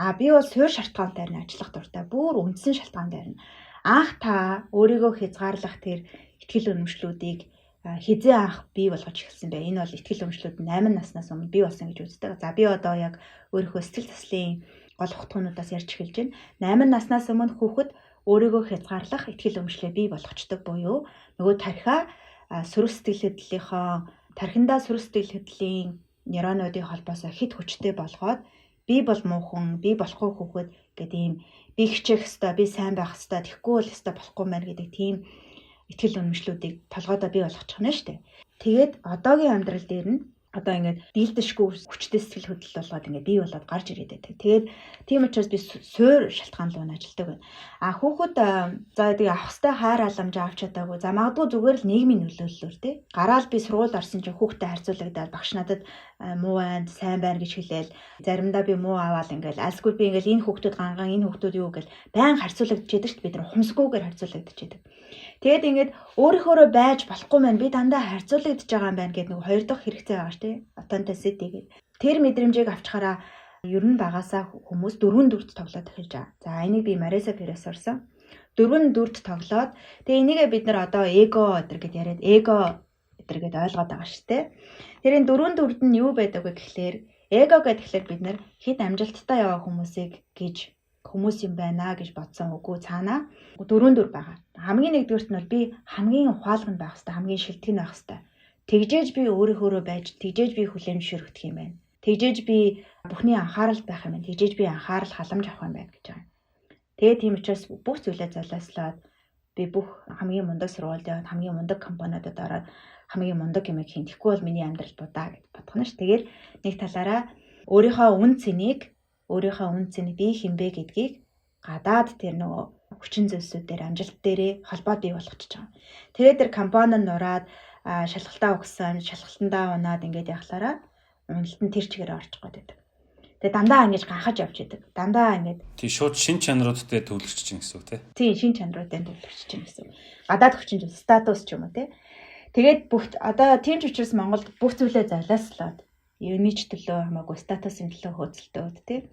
А би бол суурь шалтгаан дээр нь ажиллах дуртай. Бүр үндсэн шалтгаан дээр нь. Анх та өөрийгөө хязгаарлах тэр итгэл үнэмшлүүдийг Хизээ анх бий болгож эхэлсэн бэ? Энэ бол итгэл өмчлүүд 8 наснаас өмнө бий болсон гэж үздэг. За, би одоо яг өөрийнхөө сэтгэл заслын гол ухтгуунуудаас ярьж эхэлж байна. 8 наснаас өмнө хүүхэд өөрийгөө хязгаарлах итгэл өмчлөө бий болгочдөг буюу нөгөө тархиа сөрөг сэтгэл хөдлөлийнхөө тархиндаа сөрөг сэтгэл хөдлөлийн нейронуудын холбоосоо хит хүчтэй болгоод би бол муухан, би болохгүй хүүхэд гэдэг ийм, би хичээх ёстой, би сайн байх ёстой, тэгэхгүй бол ёстой болохгүй мэн гэдэг тийм итгэл үнэмшлүүдийг толгойдоо бий болгочих нь шүү дээ. Тэгээд одоогийн амьдрал дээр нь одоо ингээд дийлдэшгүй хүчтэй сэтгэл хөдлөл болгоод ингээд бий болоод гарч ирээд байдаг. Тэгээд тийм учраас би суур шалтгаан руу нь ажилтдаг байна. А хүүхэд за тэгээ авах хэвээр хайр халамж авч чадаагүй. За, магадгүй зүгээр л нийгмийн нөлөөллөөр тий. Гараал би сургуульд орсон чинь хүүхдээ харьцуулагдаад багш надад муу байна, сайн байна гэж хэлээл, заримдаа би муу аваал, ингээл альсгүй би ингээл энэ хүүхдүүд ганган, энэ хүүхдүүд юу гэл байн харьцуулагдчихэдэг шүү дээ. Бид нар ухамсгүйгээр харьцуулагдчихэдэг. Тэгээд ингээд өөрийнхөөрөө байж болохгүй маань, би дандаа харьцуулагдаж байгаа юм байна гэдэг нэг хоёр дахь хэрэгцээ байгаа шүү дээ. Authenticity гэдэг. Тэр мэдрэмжийг авчхаараа ер нь багасаа хүмүүс дөрвөн дүрт тоглоод эхэлж байгаа. За, энийг би Мариса Пирес сурсан. Дөрвөн дүрт тоглоод тэгээ энийгээ бид нар одоо эго өдр гэд яриад, эго өдр гэд ойлгоод байгаа шүү дээ. Тэр энэ дөрвөн дүрд нь юу байдаг вэ гэхлээр, эго гэхлээр бид нар хэд амжилттай яваа хүмүүсийг гэж хүмүүс юм байна гэж бодсон үгүй, цаанаа дөрвөн дүр байгаа. Хамгийн нэгдүгüрт нь бол би хамгийн ухаалаг нь байх хэвээр, хамгийн шилдэг нь байх хэвээр. Тэгжээж би өөрийнхөөрөө байж, тэгжээж би хүлээн зөвшөөрөгдөх юм байна. Тэгжээж би бүхний анхаарал байх юм байна. Тэгжээж би анхаарал халамж авах юм байна гэж байгаа. Тэгээ тийм учраас бүх зүйлээ золиослоод би бүх хамгийн мундаг сургуульд яваад, хамгийн мундаг компаниудад ороод, хамгийн мундаг юм хийн. Тэгэхгүй бол миний амьдрал будаа гэж бодох нь ш. Тэгээд нэг талаараа өөрийнхөө үн цэнийг, би хинбэ гэдгийг гадаад тэр нөгөө хүчин зүйлсүүдээр, амжилт дээрээ холбоо бий болгочихж байгаа. Тэгээд тэр компани нь нураад шалгалтаа өгсөн, шалгалтандаа унаад ингээд явхлаараа уналт нь тэр чигээр орчих гээд байдаг. Тэгээ дандаа ингэж ганхаж явж идэг. Дандаа ингэж Тий, шууд шин чанарууд дээр төвлөрч чинь гэсэн үг тий. Тий, шин чанарууд дээр төвлөрч чинь гэсэн үг. Гадаад хүчин зүйл, статус ч юм уу тий. Тэгээд бүх одоо тийм ч учраас Монголд бүх зүйлээ золиослоод, юуны ч төлөө хамаагүй, статусын төлөө хөөцөлтөөд тий,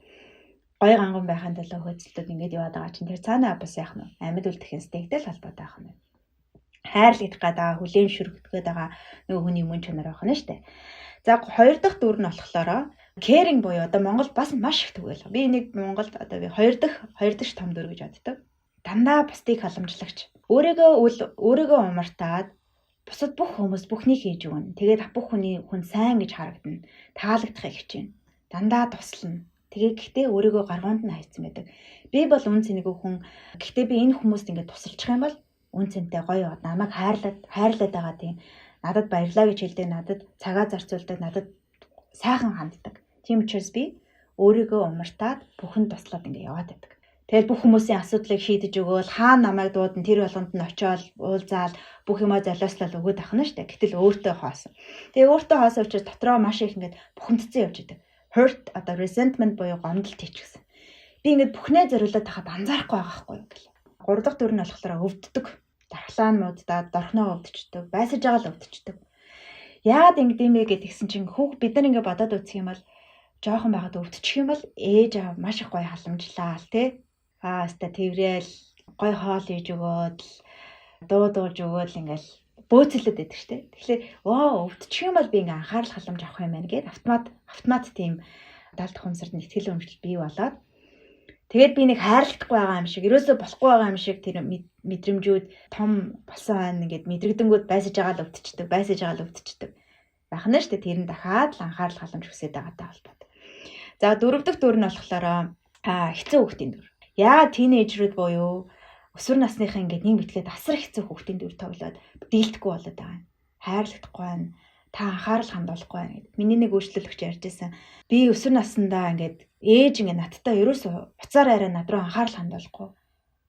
гоё ганган байхын төлөө хөөцөлтөд ингээд яваад байгаа чинь тэр цаанаа бас яах нь амьд үлдэх инстинкттэй л холбоотой байх нь. Хайрлагдах гээд байгаа, хүлээн зөвшөөрөгдөх гээд байгаа нөгөө хүний мөн чанар байх нь шүү дээ. За, хоёр дахь дүр нь болохоор caring буюу одоо Монгол бас маш их түгээл. Би энийг Монголд одоо би хоёр дахь том дүр гэж боддог. Дандаа бусдыг халамжлагч. Өөрийгөө өөрийгөө умартаад бусад бүх хүмүүс бүхнийг хийж өгнө. Тэгээд бүх хүний хүн сайн гэж харагдана. Таалагдахыг хичээнэ. Дандаа туслана. Тэгээ гэхдээ өөрийгөө гаргуунд нь хайцсан байдаг. Би бол үн цэнэгүй хүн. Гэхдээ би энэ хүмүүст ингээд тусалчих юм бол үн цэнтэй гоё, намайг хайрлаад хайрлаад байгаа, тийм, надад баярлаа гэж хэлдэг, надад цагаа зарцуулдаг, надад сайхан ханддаг. Тийм учраас би өөрийгөө умартаад бүхэнд туслаад ингээд яваад байдаг. Тэгэл бүх хүмүүсийн асуудлыг шийдэж өгөөл, хаана намайг дуудан тэр болгонд нь очиод уулзаал, бүх юмаа золиослол өгөөд ахна штэ. Гэтэл өөртөө хоосон. Тэгээ өөртөө хоосон учраас дотроо маш их ингээд бухимдсан явж идэг. Hurt, одоо resentment буюу гомдолт хийчихсэн. Би ингээд бүхнээ зориулаад тахад анзаарахгүй байгаа байхгүй юу гэл. Гурав дахь дүр нь болохоор өвддөг. Дархлаа нь муудаад дорхноо өвдчихдөг. Байсаж байгаа л өвдчихдөг. Яагаад ингэдэм бэ гэдгийгсэн чинь хүүх бид нар ингээд бодоод үзэх юм бол жоохон байхад өвдчих юм бол ээж аав маш их гоё халамжлаа тий. Аа, өста тэрэл гоё хоол хийж өгөөд л, дуу дуулж өгөөд л ингээл бөөцөлөд байдаг штэ. Тэгэхээр воо, өвдчих юм бол би ингээ анхаарал халамж авах юм байна гэд автомат тийм далд ухамсарт нь итгэл үнэмшил бий болоод, тэгээд би нэг хайрлахгүй байгаа юм шиг, ерөөсөө болохгүй байгаа юм шиг тэр мэдрэмжүүд том болсон байна ингээд мэдрэгдэнгүүд байсаж байгаа л өвдчихдөг, байсаж байгаа л өвдчихдөг. Байх нь штэ, тэр нь дахиад л анхаарал халамж хүсээд байгаатай холбоотой. За, дөрөв дэх дүр нь болохоор хэцүү хүүхдийн дүр. Яагаад teenager үүд буюу өсвөр насныхаа ингээд нэг битгээд асар хэцүү хүүхдийн дүр тоглоод дийлдэхгүй болоод байгаа юм. Хайрлагдахгүй байна. Та анхаарал хандуулахгүй байна гэдэг. Миний нэг өөрчлөлөгч ярьж байсан. Би өсвөр наснда ингээд ээж ингээд надтай ерөөсөө уцаар яриа над руу анхаарал хандуулахгүй.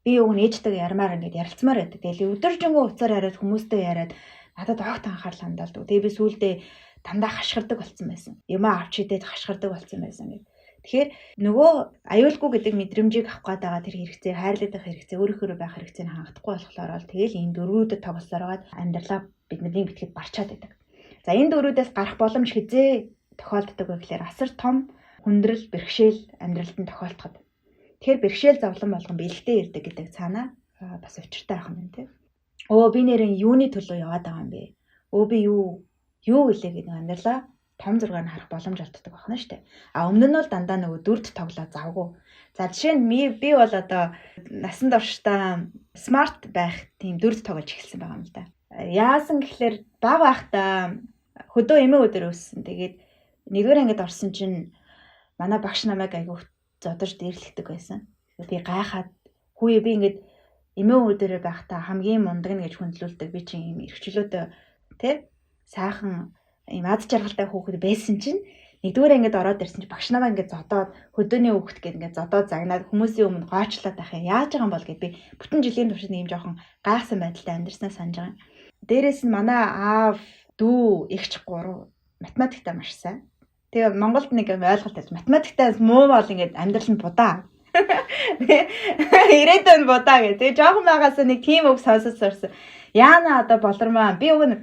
Би уг нь ээжтэйгээ ярмаар ингээд ярилцмаар байдаг. Тэгэл өдөржингөө уцаар яриад, хүмүүстэй яриад надад огт анхаарал хандуулдаг. Тэгээ би сүүлдээ дандаа хашгирдаг болсон байсан. Юмаа авч идээд хашгирдаг болсон байсан гэдэг. Тэгэхээр нөгөө аюулгүй гэдэг мэдрэмжийг авах гээд байгаа тэр хэрэгцээ, хайрлагдах хэрэгцээ, өөрийнхөө байх хэрэгцээг хангахдаггүй болохоор л тэгэл энэ дөрвүүдэд тоглосоор байгаад амьдралаа бидний битгээд барчаад байдаг. За, энэ дөрүүдээс гарах боломж хизээ тохиолддог вэ гэхээр асар том хүндрэл, бэрхшээл амьдралд нь тохиолдоход. Тэгэхээр бэрхшээл зовлон болгон бэлэгтэй ирдэг гэдэг цаанаа бас учиртай байх юм байна тий. Өө, би нэрэн юуны төлөө яваад байгаа юм бэ? Өө, би юу юу гэлээ гэдэг амьдралаа том зургаар нь харах боломж олддог байна шүү дээ. А өмнө нь бол дандаа нөгөө дүрд тоглоо завгүй. За, жишээ нь би бол одоо насан туршдаа smart байх тийм дүрд тоглож эхэлсэн байгаа юм л да. Яасан гэхлээр бага байхдаа хөдөө эмээ өдөр өссөн. Тэгээд нэгдүгээр ангид орсон чинь манай багш намайг айгүй зодож дээрлэхдэг байсан. Би гайхаад, хүүе, би ингээд эмээ өвдөрөө байхдаа хамгийн мундаг нь гэж хүндлүүлдэг. Би чинь ийм эрхчлөөтэй, тэ, сайхан ийм аз жаргалтай хүүхэд байсан чинь нэгдүгээр ангид ороод ирсэн чинь багш намайг ингээд зодоод, хөдөөний хүүхэд гээд ингээд зодоод загнаад хүмүүсийн өмнө гоочлоод байх юм. Яаж байгаа юм бол гэд би бүтэн жилийн туршид ийм жоохон гайхсан байдалтай амьдарснаа санаж байгаа юм. Дээрээс нь манай аав, дүү, эгч гурав математиктаа маш сайн. Тэгээ Монголд нэг юм ойлголт байж, математиктаа муу бол ингээд амьдрал нь будаа. Ирээдүйн будаа гэх. Тэгээ жоохон байгаасаа нэг тийм үг сонсож сурсан. Яана одоо болормоо. Би уг нь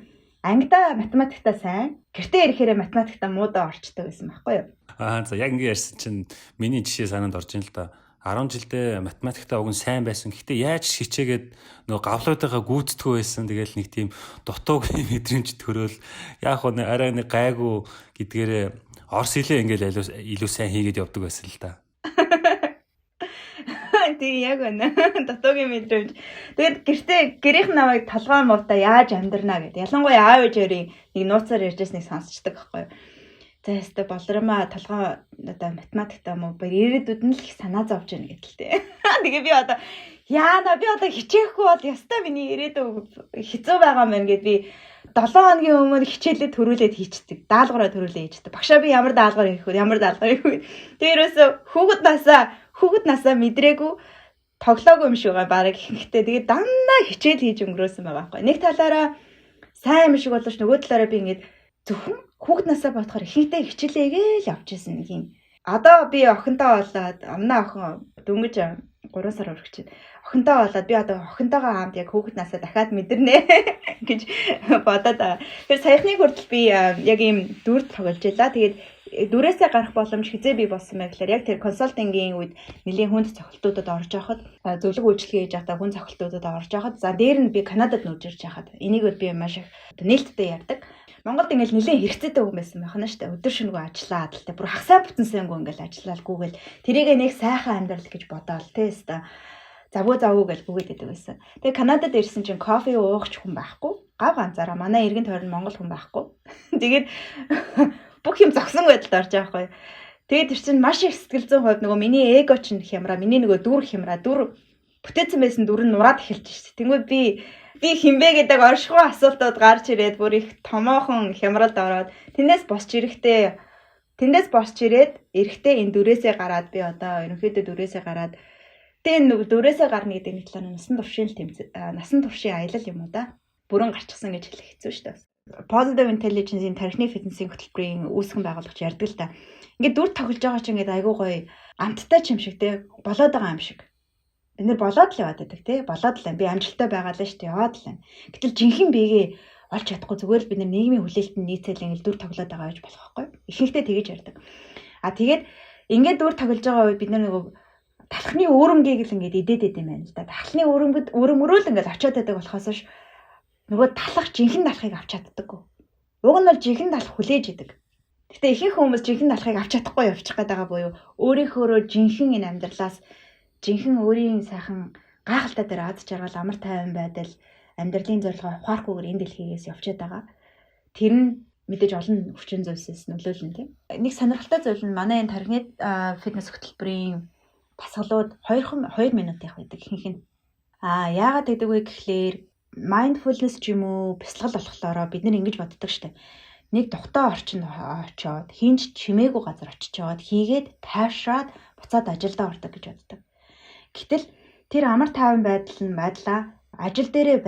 ангидаа математиктаа сайн. Гэртээ ирэхээрээ математиктаа муудаа орчдөг байсан байхгүй юу? Аа, за, яг ингэ ярьсан чинь миний жишээ санаанд орж ин л да. 10 жилдээ математиктаа уг нь сайн байсан. Гэхдээ яаж хичээгээд нөгөө гавлуудыгаа гүйцэтгэв байсан. Тэгэл нэг тийм дутуугийн мэдрэмж төрөөл, яг хөө арай нэг гайгүй гэдгээрээ орс хэлээ ингээл илүү сайн хийгээд явдаг байсан л да. Тийм, яг байна. Дутуугийн мэдрэмж. Тэгээд гэртээ гэрийнх нь намайг толгой муутай яаж амьдрнаа гэд. Ялангуяа аав ээжэрийн нэг нууцаар ярьжсэнийг сонсчдаг байхгүй юу. За, яста болромаа, толгой одоо математикта мó ирээдүйд нь л их санаа зовж байна гэдэл тээ. Тэгээ би одоо яана, би одоо хичээхгүй бол яста миний ирээдүй хэцүү байгаа юм байна гэд би 7 хоногийн өмнө хичээлээ төрүүлээд хийчдэг. Даалгавраа төрүүлээ хийчдэг. Багшаа, би ямар даалгавар хийх вэ? Ямар даалгавар хийх вэ? Тэгээ ерөөсө хүүхэд насаа мэдрээгүй, тоглоогүй юм шиг байгаа бараг ихэнхдээ. Тэгээ дандаа хичээл хийж өнгөрөөсөн байгаа байхгүй. Нэг талаараа сайн юм шиг боловч нөгөө талаараа би ингээд зөвхөн хүүхэд насаа бодохоор ихэнхдээ хичээлээгээ л явж исэн нэг юм. Одоо би охинтой болоод, амнаа охин дөнгөж 3 сар өргөж байна. Охинтой болоод би одоо охинтойгоо хамт яг хүүхэд насаа дахиад мэдэрнэ гэж бодоод байгаа. Тэгэхээр саяхны хүртэл би яг ийм дүр тоглож байлаа. Тэгээд дүрээсээ гарах боломж хизээ бий болсон байх гэхээр яг тэр consulting ийн үед нэлийн хүнд цохилтуудад орж явахад, зөвлөг үйлчилгээ хийж байхдаа хүн цохилтуудад орж явахад, за, дээр нь би Канадад нүүж ирж байхад энийг бол би маш их нээлттэй ярьдаг. Монголд ингээл нэлийн хэрэгцээтэй хүн байсан байх нь шүү дээ. Өдөр шөнөгүй ажиллаад л те, бүр хагасаа бүтэн сайнгүй ингээл ажиллаал гүгэл тэрийг нэг сайхан амьдрал гэж бодоол те, өста завгүй завгүй гэж гүгээд байдаг байсан. Тэгээ Канадад ирсэн чинь кофе уух ч хүн байхгүй. Гав ганцаараа манай эргэн тойронд монгол хүн байхгүй. Тэгээд бүх юм зогсон байдалд орж байгаа байхгүй. Тэгээд тэр чинь маш их сэтгэл зүйн хувьд нөгөө миний эго чинь хямраа, миний нөгөө дүр хямраа, дүр бүтээсэн байсан дүр нь нураад эхэлж шээ. Тэнгүүд би хинбэ гэдэг оршихуй асуултууд гарч ирээд бүр их томоохон хямралд ороод тэндээс босч ирээд эрэхтэй энэ дүрээсээ гараад, би одоо ерөнхийдөө дүрээсээ гараад, тэгээ нөгөө дүрээсээ гарна гэдэг нэг талаар насан туршийн тэмцээ, насан туршийн аялал юм уу да. Бүрэн гарчихсан гэж хэлэх хэцүү шүү дээ. Positive Intelligence-ийн тархины фитнесийн хөтөлбөрийн үүсгэн байгуулагч ярьдаг л та. Ингээд дүр тоглож байгаа чинь ингээд айгуу гоё амттай ч юм шиг те, болоод байгаа юм шиг. Бид нэр болоод л яваад байдаг те, болоод л би амжилттай байгаа л шүү дээ, яваад л байна. Гэтэл жинхэнэ биегээ олж чадахгүй, зүгээр л бид нар нийгмийн хүлээлтэнд нийцэл ингээд дүр тоглоод байгаа гэж болох байхгүй. Ихэнхдээ тэгэж ярьдаг. А тэгээд ингээд дүр тоглож байгаа үед бид нар нөгөө талхны өөрөмгийг л ингээд идээд идэм байна л да. Талхны өөрөмгөд өөрөмрөөл ингээд очиод байдаг болохоос ш нөгөө талах, жинхэнэ талхыг авч чаддаггүй. Уг нь бол жинхэнэ талх хүлээж идэг. Гэтэ ихэнх хүмүүс жинхэнэ талхыг авч чадахгүй явчих гээд байгаа буюу өөрийнхөөрөө жинхэнэ энэ амьдралаас, жинхэнэ өөрийн сайхан гайхалтай дээр аз жаргал, амар тайван байдал, амьдралын зорилгоо ухаарахгүйгээр энэ дэлхийгээс явчаад байгаа. Тэр нь мэдээж олон хүчин зүйлсээс нөлөөлнө, тийм. Нэг сонирхолтой зүйл нь манай энэ тархины фитнес хөтөлбөрийн дасгалууд 2 2 минутынх байдаг ихэнх нь. Аа, яагаад гэдэг вэ гэхлээр mindfulness ч юм уу, бясалгал болохоор бид нар ингэж боддог штэ. Нэг тухтай орчинд очиод, хинч чимээгүй газар очичоод хийгээд тайвшраад буцаад ажилдаа ордог гэж боддог. Гэтэл тэр амар тайван байдал нь байдлаа ажил дээрээ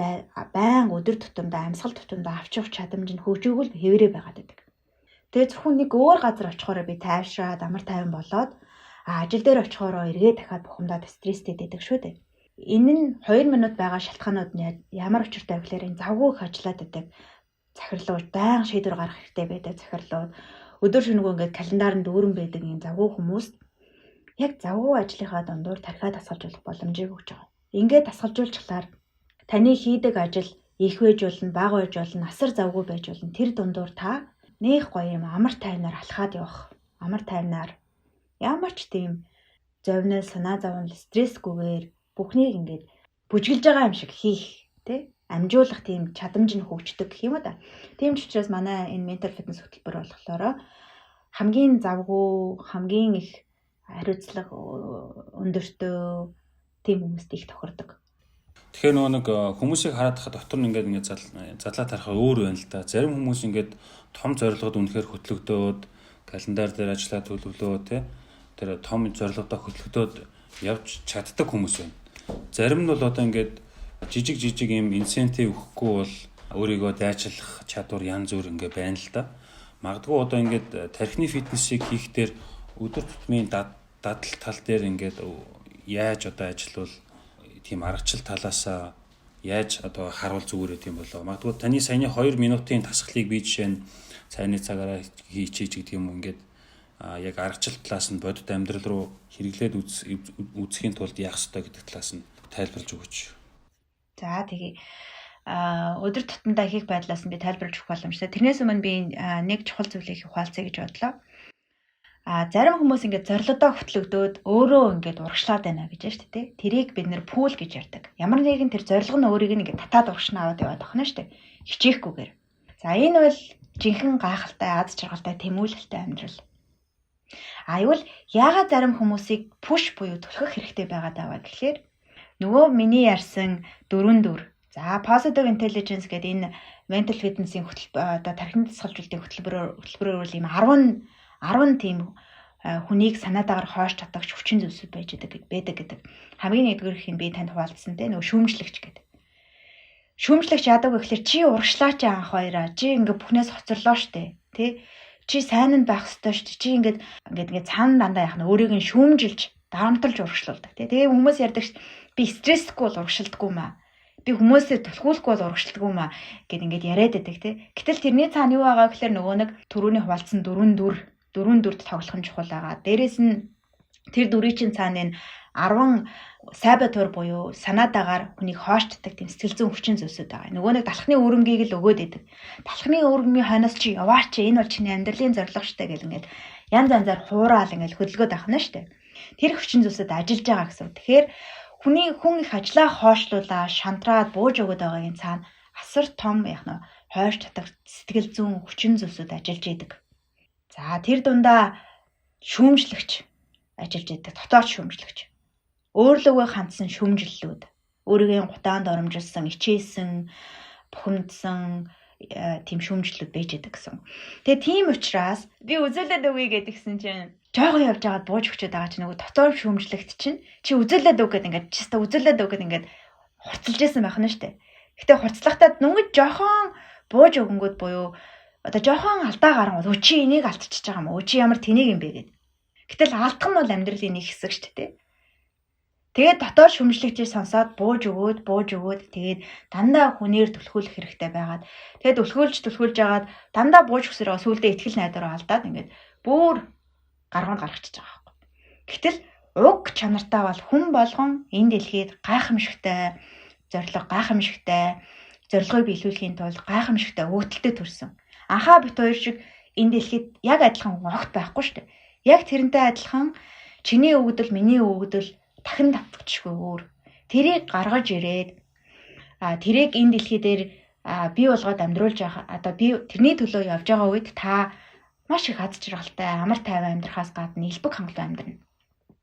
байнга өдөр тутамдаа, амьсгал тутамдаа авч явах чадамж нь хөгжөөгөл хэвээрээ байгаад байдаг. Тэгээ зөвхөн нэг өөр газар очихороо би тайвшраад амар тайван болоод ажил дээр очихороо эргээ дахиад бухимдаад стресстэй байдаг шүү дээ. Энэ нь 2 минут байгаа шалтгаанууд нь ямар учиртай вэ гэхээр энэ завгүй их ажиллаад байдаг захирлууд, байнга шийдвэр гаргах хэрэгтэй байдаг захирлууд, өдөр шөнөгүй ингээд календар нь дүүрэн байдаг юм завгүй хүмүүст яг завгүй ажлынхаа дундуур тархиа дасгалжуулах боломжийг өгч байгаа. Ингээд дасгалжуулчихлаар таны хийдэг ажил Их байж болно, бага байж болно, асар завгүй байж болно. Тэр дундуур та нэх гоё юм амар тайвнаар алхаад явах. Амар тайвнаар ямар ч тийм зовнил, санаа зовнил, стрессгүйгээр бүхнийг ингээд бүжгэлж байгаа юм шиг хийх, тий? Амжуулах тийм чадамж нь хөгждөг гэх юм уу да. Тийм ч учраас манай энэ mental fitness хөтөлбөр болохоор хамгийн завгүй, хамгийн их хариуцлага өндөртөө тийм хүмүүст их тохирдог. Тэгэхээр нөгөө нэг хүмүүсийг хараад хахад дотор нь ингээд ингээд задлаа тарахаа өөр байна л да. Зарим хүмүүс ингээд том зорилгод үнэхээр хөтлөгдөөд календар дээр ажиллаа төлөвлөө, тий. Тэр том зорилгодоо хөтлөгдөөд явж чаддаг хүмүүс байна. Зарим нь бол одоо ингээд жижиг жижиг юм incentive өгөхгүй бол өөрийгөө дайчлах чадвар янз бүр ингээ байна л да. Магадгүй одоо ингээд тархины фитнесийг хийхдээ өдөр тутмын дадал тал дээр ингээд яаж одоо ажиллавал, тийм аргачлал талаасаа яаж одоо харуул зүгээр юм болоо. Магадгүй таны саяны 2 минутын дасгалыг би жишээ нь цайны цагаараа хийчихье гэдэг юм, ингээд яг аргачлал талаас нь бодит амьдрал руу хэрэглээд үзэхийн тулд яах ёстой гэдэг талаас нь тайлбарлаж өгөөч. За, тэгээ өдөр тутамдаа хийх байдлаас нь би тайлбарлаж өгөх боломжтой. Тэрнээс өмнө би нэг чухал зүйлийг хуваалцъя гэж бодлоо. Зарим хүмүүс ингээд зорилгодоо хөтлөгдөөд өөрөө ингээд урагшлаад байна гэж байна шүү дээ. Тэрийг бид нэр pull гэж ярьдаг. Ямар нэгэн тэр зорилго нь өөрийг нь ингээд татаад урагшна аваад яваад байна шүү дээ. Хичээхгүйгээр. За, энэ бол жинхэнэ гайхалтай, аз жаргалтай, тэмүүлэлтэй амьдрал. Аюул яагаад зарим хүмүүсийг push буюу түлхэх хэрэгтэй байгаад байгаа гэхлээр нөгөө миний ярьсан дөрвөн дүр. За, positive intelligence гэдэг энэ mental fitness-ийн хөтөлбөр, одоо тархины дасгалжуулалтын хөтөлбөрөөр бол ийм 10 тийм хүнийг санаагаар хойш татагч хүчин зүйлсүүд байж байдаг гэдэг. Хамгийн нэгдүгээрх нь би танд хуваалцсан, те, нөгөө шүүмжлэгч гэдэг. Шүүмжлэгч яадаг вэ гэхлээр чи урагшлаач анх хоёраа, чи ингээ бүхнээс хоцорлоо штэ, тий? Чи сайн нь байх ёстой штэ. Чи ингээд ингээд ингээд цаана дандаа яах нь өөрийг нь шүүмжилж, дарамталж урагшлуулдаг, тий? Тэгээ хүмүүс ярьдаг ш, би стрессгүй бол урагшилдаггүй маа. Би хүмүүсээ түлхүүлэхгүй бол урагшилдаггүй маа гэд ингээд яриад байдаг, тий. Гэтэл тэрний цаана юу байгаа гэхлээр нөгөө нэг түрүүний хуваалцсан дөрвөн дүр, дөрвөн дүрд тоглох нь чухал байгаа. Дээрээс нь тэр дүрийн чинь цаана энэ 10 saboteur буюу санаадагаар хүнийг хоошддаг тийм сэтгэл зүйн хүчин зүйлсүүд байгаа. Нөгөө нэг талхны өрөмгийг л өгөөд идэг. Талхны өрөмгийн хойноос чи яваач, энэ бол чиний амьдралын зорилго штэ гэл ингээл янз янзаар хураал ингээл хөдөлгөөд авах нь штэ. Тэр хүчин зүйлсүүд ажиллаж байгаа гэсэн. Тэгэхээр хүний хүн их ажлаа хойшлуулаа, шантраад бууж өгöd байгаагийн цаана асар том яг нь хойш татах сэтгэл зүйн хүчин зүйлсүүд ажиллаж идэг. За, тэр дундаа шүүмжлэгч ажиллаж идэг, дотоод шүүмжлэгч. Өөрлөгөө хандсан шүүмжлэлүүд, өөрийгөө гутаанд оромжилсан, ичээсэн, бухимдсан тийм шүүмжлэлүүд байж идэг гэсэн. Тэгээ тийм учраас би үзүүлээд өгье гэдгсэн чинь жоогон явж байгаад бууж өгчөөд байгаа чинь нөгөө дотоод шүүмжлэгт чинь чи үзүүлээд өг гэд ингээд чиста үзүүлээд өг гэд ингээд хурцлж исэн байх нь штэ. Гэтэ хурцлахтаа нүгэж жохон бууж өгөнгүүд буюу одоо жохон алдаа гарангууд өө чи энийг алдчихж байгаа юм уу? Чи ямар тэнийг юм бэ гэд. Гэтэл алдах нь бол амьдралын нэг хэсэг шүү дээ. Тэгээд дотоод шүмжлэгчийг сонсоод бууж өгөөд, бууж өгөөд, тэгээд дандаа хүнээр түлхүүлэх хэрэгтэй байгаад, тэгээд түлхүүлж түлхүүлж агаад дандаа бууж өгсөрөө сүүлдээ итгэл найдвараа алдаад ингээд бүр гаргуунд гаргачихж байгаа байхгүй. Гэтэл уг чанартай бол хүн болгон энэ дэлхийд гайхамшигтай зорилго, гайхамшигтай зорилгыг биелүүлэхийн тулд гайхамшигтай өгдөлтөд төрсөн. Анхаа бит хоёр шиг энэ дэлхийд яг адилхан хүн огт байхгүй шүү дээ. Яг тэрнтэй адилхан чиний өгдөл, миний өгдөл дахин давтагчгүй өөр. Тэрийг гаргаж ирээд тэрийг энэ дэлхий дээр бий болгоод амьдруулж байгаа. Одоо би тэрний төлөө явж байгаа үед та маш их аз жаргалтай, амар тайван амьдрахаас гадна элбэг хангалуун амьдрна.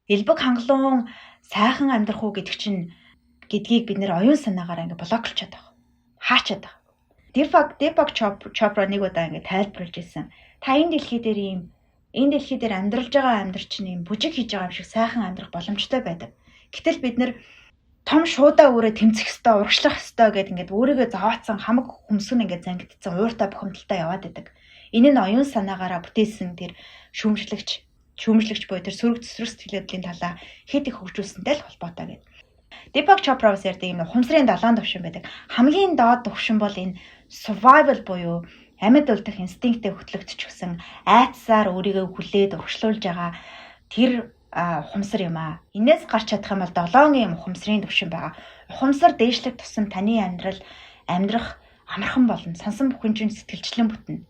Элбэг хангалуун сайхан амьдрах уу гэдэг чинь гэдгийг бид нэр оюун санаагаар ингээ блоклчаад байгаа. Хаачаад байгаа. Deepak Chopra нэг удаа ингээ тайлбарлаж ирсэн. Та энэ дэлхий дээр ийм энэ дэлхий дээр амьдралж байгаа амьдрал чинь ийм бүжиг хийж байгаа юм шиг сайхан амьдрах боломжтой байдаг. Гэтэл бид нэр том шуудаа өөрөө тэмцэх ёстой, урагшлах ёстой гэд ингээд өөрийгөө зовоотсон хамаг хөмсгөн ингээд зангидсан ууртай бухимдалтай яваад байдаг. Энэ нь оюун санаагаараа бүтээсэн тэр шүүмжлэгч буюу тэр сөрөг зүсрэг сэтгэл хөдлөлийн талаа хэд их хөгжүүлсэнтэй л холбоотой гэдэг. Deepak Chopra бас ярьдаг юм ухамсарын 7 төвшин байдаг. Хамгийн доод төвшин бол энэ survival буюу амьд үлдэх инстинктээ хөтлөгдчихсөн айдсаар өөрийгөө хүлээд урагшлуулж байгаа тэр ухамсар юм аа. Энээс гарч чадах юм бол 7 юм ухамсарын төвшин байгаа. Ухамсар дээшлэх тусам таны амьдрал амьдрах амархан болно. Сансан бүхэн чинь сэтгэлчлэн бүтнэ.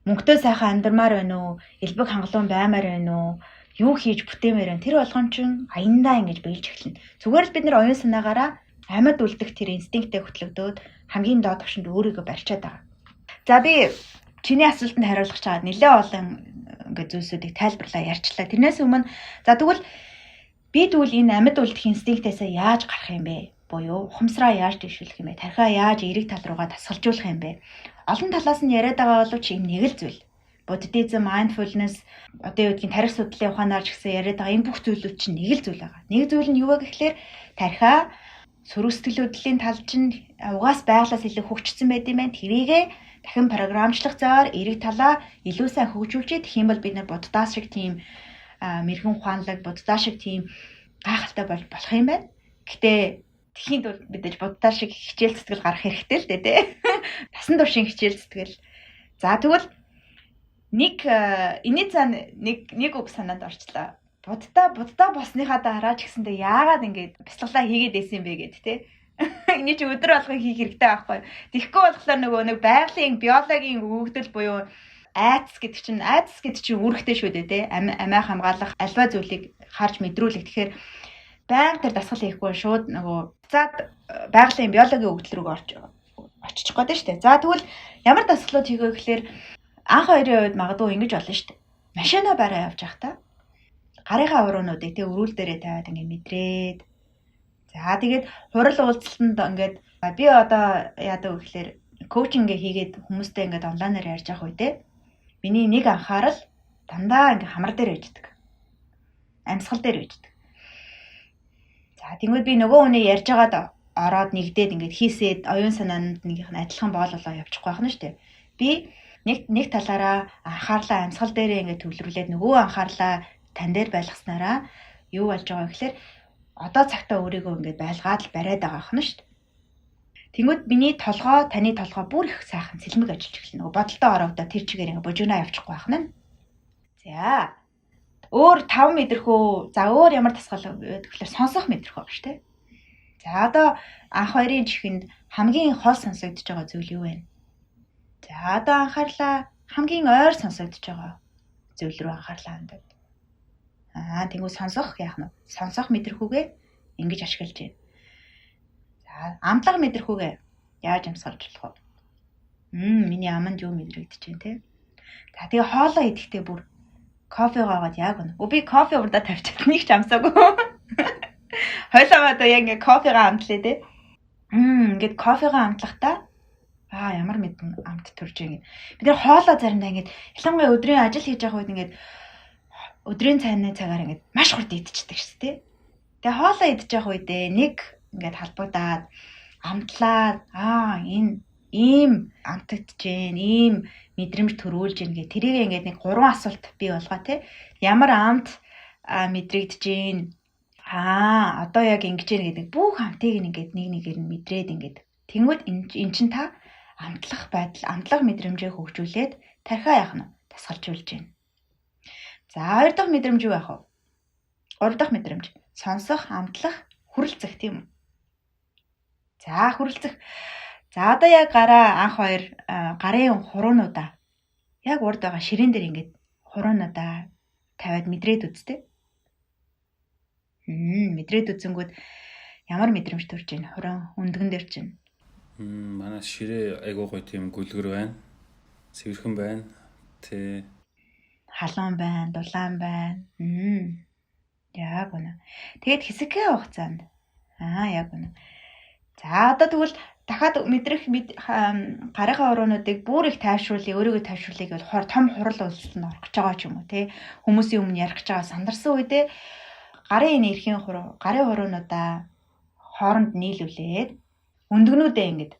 Мөнгөтэй сайхан амьдрмаар байна уу? Элбэг хангалуун баймаар байна уу? Юу хийж бүтээмээр байна? Тэр болгон чинь аяндаа ингэж биелж эхэлнэ. Зүгээр л бид нар оюун санаагаараа амьд үлдэх тэр инстинктээ хөтлөгдөөд хамгийн доод түвшинд өөрийгөө барьчаад байгаа. За би чиний асуултанд хариулах чагаад нэлээд олон ингээд зүйлсүүдийг тайлбарлаа ярьчлаа. Тэрнээс өмнө за тэгвэл би тэгвэл энэ амьд үлдэх инстинктээсээ яаж гарах юм бэ? Буюу ухамсараа яаж дэвшүүлэх юм бэ? Тархиа яаж эерэг тал руугаа дасгалжуулах юм бэ? Олон талаас нь яриад байгаа боловч энэ нэг л зүйл. Буддизм, mindfulness, одоо юу гэдгийг тарих судлалын ухаанаар ч гэсэн яриад байгаа энэ бүх зүйлүүд чинь нэг л зүйл байгаа. Нэг зүйл нь юу вэ гэхлээр тархиа сөрөг сэтгэл хөдлөлийн тал чинь угаас байглаас илүү хөгжсөн байд юм байна. Тэрийгээ дахин програмчлах заваар эерэг талаа илүү сайн хөгжүүлж идэх юм бол бид нар буддаас шиг тийм мэрэгэн ухаанлаг, буддаа шиг тийм гайхалтай болох юм байна. Гэтэ тэхийн тулд мэдээж буддаа шиг хичээл зүтгэл гарах хэрэгтэй л дээ, тэ. Насан туршийн хичээл зүтгэл. За тэгвэл нэг энэний цаана нэг үг санаанд орчлоо. Буддаа болсныхаа дараа ч гэсэндээ яагаад ингэж бясалгалаа хийгээд байсан юм бэ гэд, тэ. Эний чи өдөр болгон хийх хэрэгтэй байхгүй. Тэгэхгүй болохоор нөгөө нэг байгалийн биологийн өгөгдөл буюу айдас гэдэг чинь үүрэгтэй шүү дээ, тэ. Амиа хамгаалах альва зүйлийг харж мэдрүүлэх. Тэгэхээр байнга тэр дасгал хийхгүй шууд нөгөө буцаад байгалийн биологийн өгөгдөл рүү орж очих гээд шүү дээ. За тэгвэл ямар дасгалууд хийх вэ гэхлээр анх хоёрын үед магадгүй ингэж болно шүү дээ. Машинаа бараа явж байхдаа гарынхаа хуруунуудыг тэ өрүүл дээрээ тавиад ингэ мэдрээд. За тэгээд хурал уулзалтанд ингээд би одоо яадаг вэ гэхлээр коучинг хийгээд хүмүүстэй ингээд онлайнаар ярьж явах үедээ миний нэг анхаарал дандаа ингээд хамар дээр байждаг. Амьсгал дээр байждаг. За тэгмээд би нөгөө хүний ярьж байгаад ороод нэгдээд ингээд хийсээд оюун санаанд нэгийнх нь адилхан боололоо явчихгүй байх нь шүү дээ. Би нэг талаараа анхаарлаа амьсгал дээрээ ингээд төвлөрүүлээд нөгөө анхаарлаа тань дээр байлгаснараа юу болж байгаа вэ гэхлээр одоо цагтаа өөрийгөө ингээд байлгаад л бариад байгаа юм шүү дээ. Тэнгүүд миний толгой, таны толгой бүр их сайхан сэлмэг ажиллаж эхэлнэ. Нөгөө бодолтой ороогдоо тэр чигээр ингээд божигноо явчихгүй байх нь. За өөр 5 мэдрэхүү. За өөр ямар дасгал вэ гэхлээр сонсох мэдрэхүү байна шүү дээ. За одоо анх хоёрын чихэнд хамгийн хол сонсогдож байгаа зүйл юу вэ? За одоо анхаарлаа хамгийн ойр сонсогдож байгаа зүйл рүү анхаарлаа хандаад. Аа тэнгуү сонсох яах нь? Сонсох мэдрэхүүгээ ингэж ашиглаж байна. За амтлага мэдрэхүүгээ яаж амьсгалж болох вэ? Миний аманд юу мэдрэгдэж байна те? За тэгээ хоолоо идэхдээ бүр кофе гоогоод яг үнэ. Би кофе урдаа тавьчихад нэг ч амсаагүй. Хойлоо одоо яг ингээ кофегаа амтлаа те. Ингээд кофегаа амтлахдаа ямар мэдэн амт төрж ингэ. Бид нар хоолоо заримдаа ингээд ялангуяа өдрийн ажил хийж байгаа үед ингээд өдрийн цайны цагаар ингээд маш хурд идчихдэг шүү дээ. Тэгээ хоолоо идэж явах үедээ нэг ингээд халбагдаад амтлаад энэ ийм амтагдж гин, ийм мэдрэмж төрүүлж гин гэх тэрийг ингээд нэг гурван асуулт бий болгоо те. Ямар амт мэдрэгдэж гин? Одоо яг ингэж гин гэдэг бүх амтыг ингээд нэг нэгээр нь мэдрээд ингээд тэнгүүд эн чин та амтлах байдал, амтлах мэдрэмжээ хөгжүүлээд тархиа яах нь тасгалжуулж байна. За хоёр дахь мэдрэмж юу байх вэ? Гурав дахь мэдрэмж сонсох, амтлах, хүрэлцэх тийм үү? За хүрэлцэх. За одоо яг гараа анх хоёр гарын хуруунуудаа яг урд байгаа ширээн дээр ингээд хуруунуудаа тавиад мэдрээд үзтээ. Мэдрээд үзэнгүүд ямар мэдрэмж төрж байна? Хуруун өндгөн дээр чинь. Манай ширээ айгуу гоё тийм гүлгэр байна. Цэвэрхэн байна. Тэ. Халуун байна, дулаан байна. Яг үнэ. Тэгээд хэсэгхэн хугацаанд яг үнэ. За одоо тэгвэл дахиад мэдрэх гарынхаа уруунуудыг бүр их тайвшруулъя, өөрийгөө тайвшруулъя гэвэл том хурал уулзалтанд орох гэж байгаа ч юм уу те. Хүмүүсийн өмнө ярих гэж байгаа сандарсан үедээ гарын энэ эрхийн хуруу, гарын хуруунуудаа хооронд нийлүүлээд өндгнүүдээ ингэж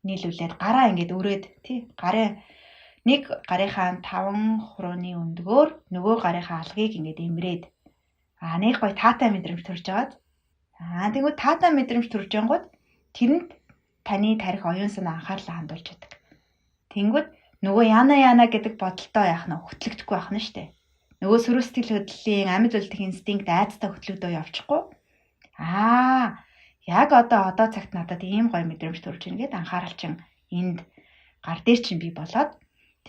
нийлүүлээд гараа ингэж өрөөд тий гарын нэг гарынхаа 5 хурууны өндгөөр нөгөө гарынхаа алгийг ингэж эмрээд нэг гоё таатай мэдрэмж төрж байгаад тэгвэл таатай мэдрэмж төрж янгууд тэрэнд таны тарих оюун санаа анхаарлаа хандуулж байдаг. Тэнгүүд нөгөө яана гэдэг бодолтой яах нь хөтлөгдөхгүй байх нь штэ. Нөгөө сөрөг сэтгэл хөдлөлийн амьд үлдэх инстинкт айцтай хөтлөгдөө явчихгүй. Яг одоо цагт надад ийм гоё мэдрэмж төрж ийн гээд анхаарал чинь энд гар дээр чинь бий болоод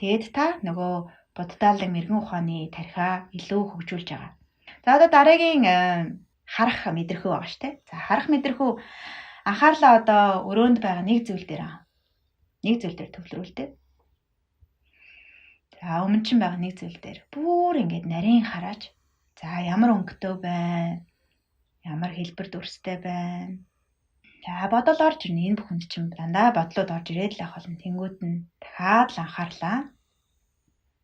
тэгээд та нөгөө буддаалan мэрэгэн ухааны тархиа илүү хөгжүүлж байгаа. За одоо дараагийн харах мэдрэхүй байгаа шүү дээ. За харах мэдрэхүй анхаарлаа одоо өрөөнд байгаа нэг зүйл дээр нэг зүйл дээр төвлөрүүлдэг. За өмнө чинь байгаа нэг зүйл дээр бүр ингээд нарийн хараач. За ямар өнгөтэй байна? Ямар хэлбэр дүрстэй байна? За бодол орж ирнэ. Энэ бүхэнд чинь дандаа бодлууд орж ирээд л байх болно. Тэнгүүд нь дахиад л анхаарлаа.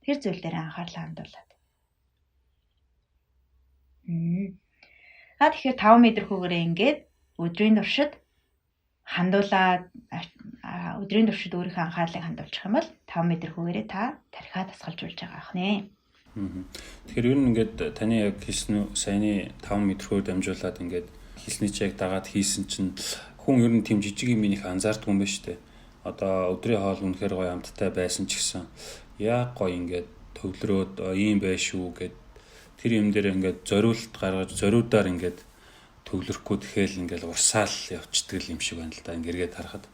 Тэр зүйл дээр анхаарлаа хандуулад. Тэгэхээр 5 мэдрэхүйгээрээ ингээд өдрийн туршид хандуулаад өдрийн туршид өөрийнхөө анхаарлыг хандуулчих юм бол 5 мэдрэхүйгээрээ та тархиа дасгалжуулж байгаа ах нэ. Тэгэхээр ер нь ингээд таны яг хэлсэн саяны 5 мэдрэхүйгээр дамжуулаад ингээд хэлсний чи яг дагаад хийсэн чинь хүн ер нь тийм жижиг юм их анзаардгүй юм байна шүү дээ. Одоо өдрийн хоол үнэхээр гоё амттай байсан ч гэсэн яг гоё ингээд төвлөрөөд ийм байх шүү гэд тэр юм дээр ингээд зориулт гаргаж зориудаар ингээд төвлөрөхгүй тэхэл ингээд урсаал явцдаг юм шиг байна л да. Ингээд эргээд харахад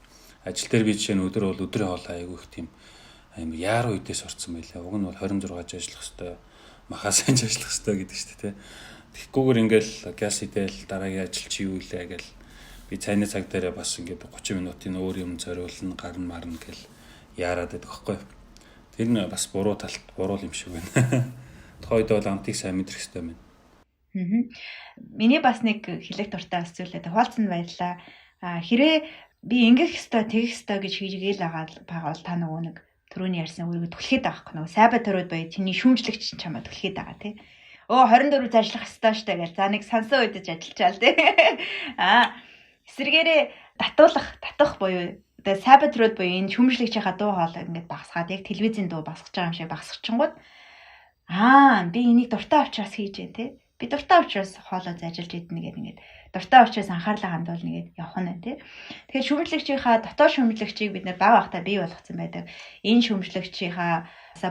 ажил дээр би жишээ нь өдөр бол өдрийн хоол айгүй их тийм амар яаруу үдээс орсон байлаа. Уг нь бол 26-ж ажиллах хэвээр махаа сайн ажиллах хэвээр гэдэг шүү дээ, тэ. Тэгэхгүйгээр ингээл газ идэл дараагийн ажил чи юу илээ гэл би цайны цаг дээрээ бас ингээд 30 минутын өөр юм зориулна гарна марна гэл яарад байдаг байхгүй. Тэр нь бас буруу талт буруу юм шиг байна. Тухайд бол амтыг сайн мэдрэх хэрэгтэй байна. Миний бас нэг хэлэх дуртай бас зүйлээ хуваалцсан баярлаа. Хэрвээ би ингэх ёстой, тэгэх ёстой гэж хийгээл байгаа бол та нөгөө нэг түрүүний ярьсан өөрийгөө түлхээд байгаа байхгүй нөгөө сабатөрүүд буюу чиний шүүмжлэгч чинь чамаа түлхээд байгаа тий. 24 ажиллах ёстой штэ гэл. За нэг сансан үедэж ажиллачаал тий. Эсвэргээрээ татах буюу одоо сабатөрүүд буюу энэ шүүмжлэгчийнхаа дуу хоолой ингээд багасгаад яг телевизийн дуу багасгаж байгаа юм шиг багасчихингууд би энийг дуртай учраас хийж дээ тий. Би дуртай учраас хоолой зажилж идэнэ гэдэг ингээд дуртай учраас анхаарлаа хандуулна гэд явах нь тий. Тэгэхээр шүүмжлэгчийнхаа дотоод шүүмжлэгчийг бид нэр бага байхдаа бий болгоцсон байдаг. Энэ шүүмжлэгчийнхаа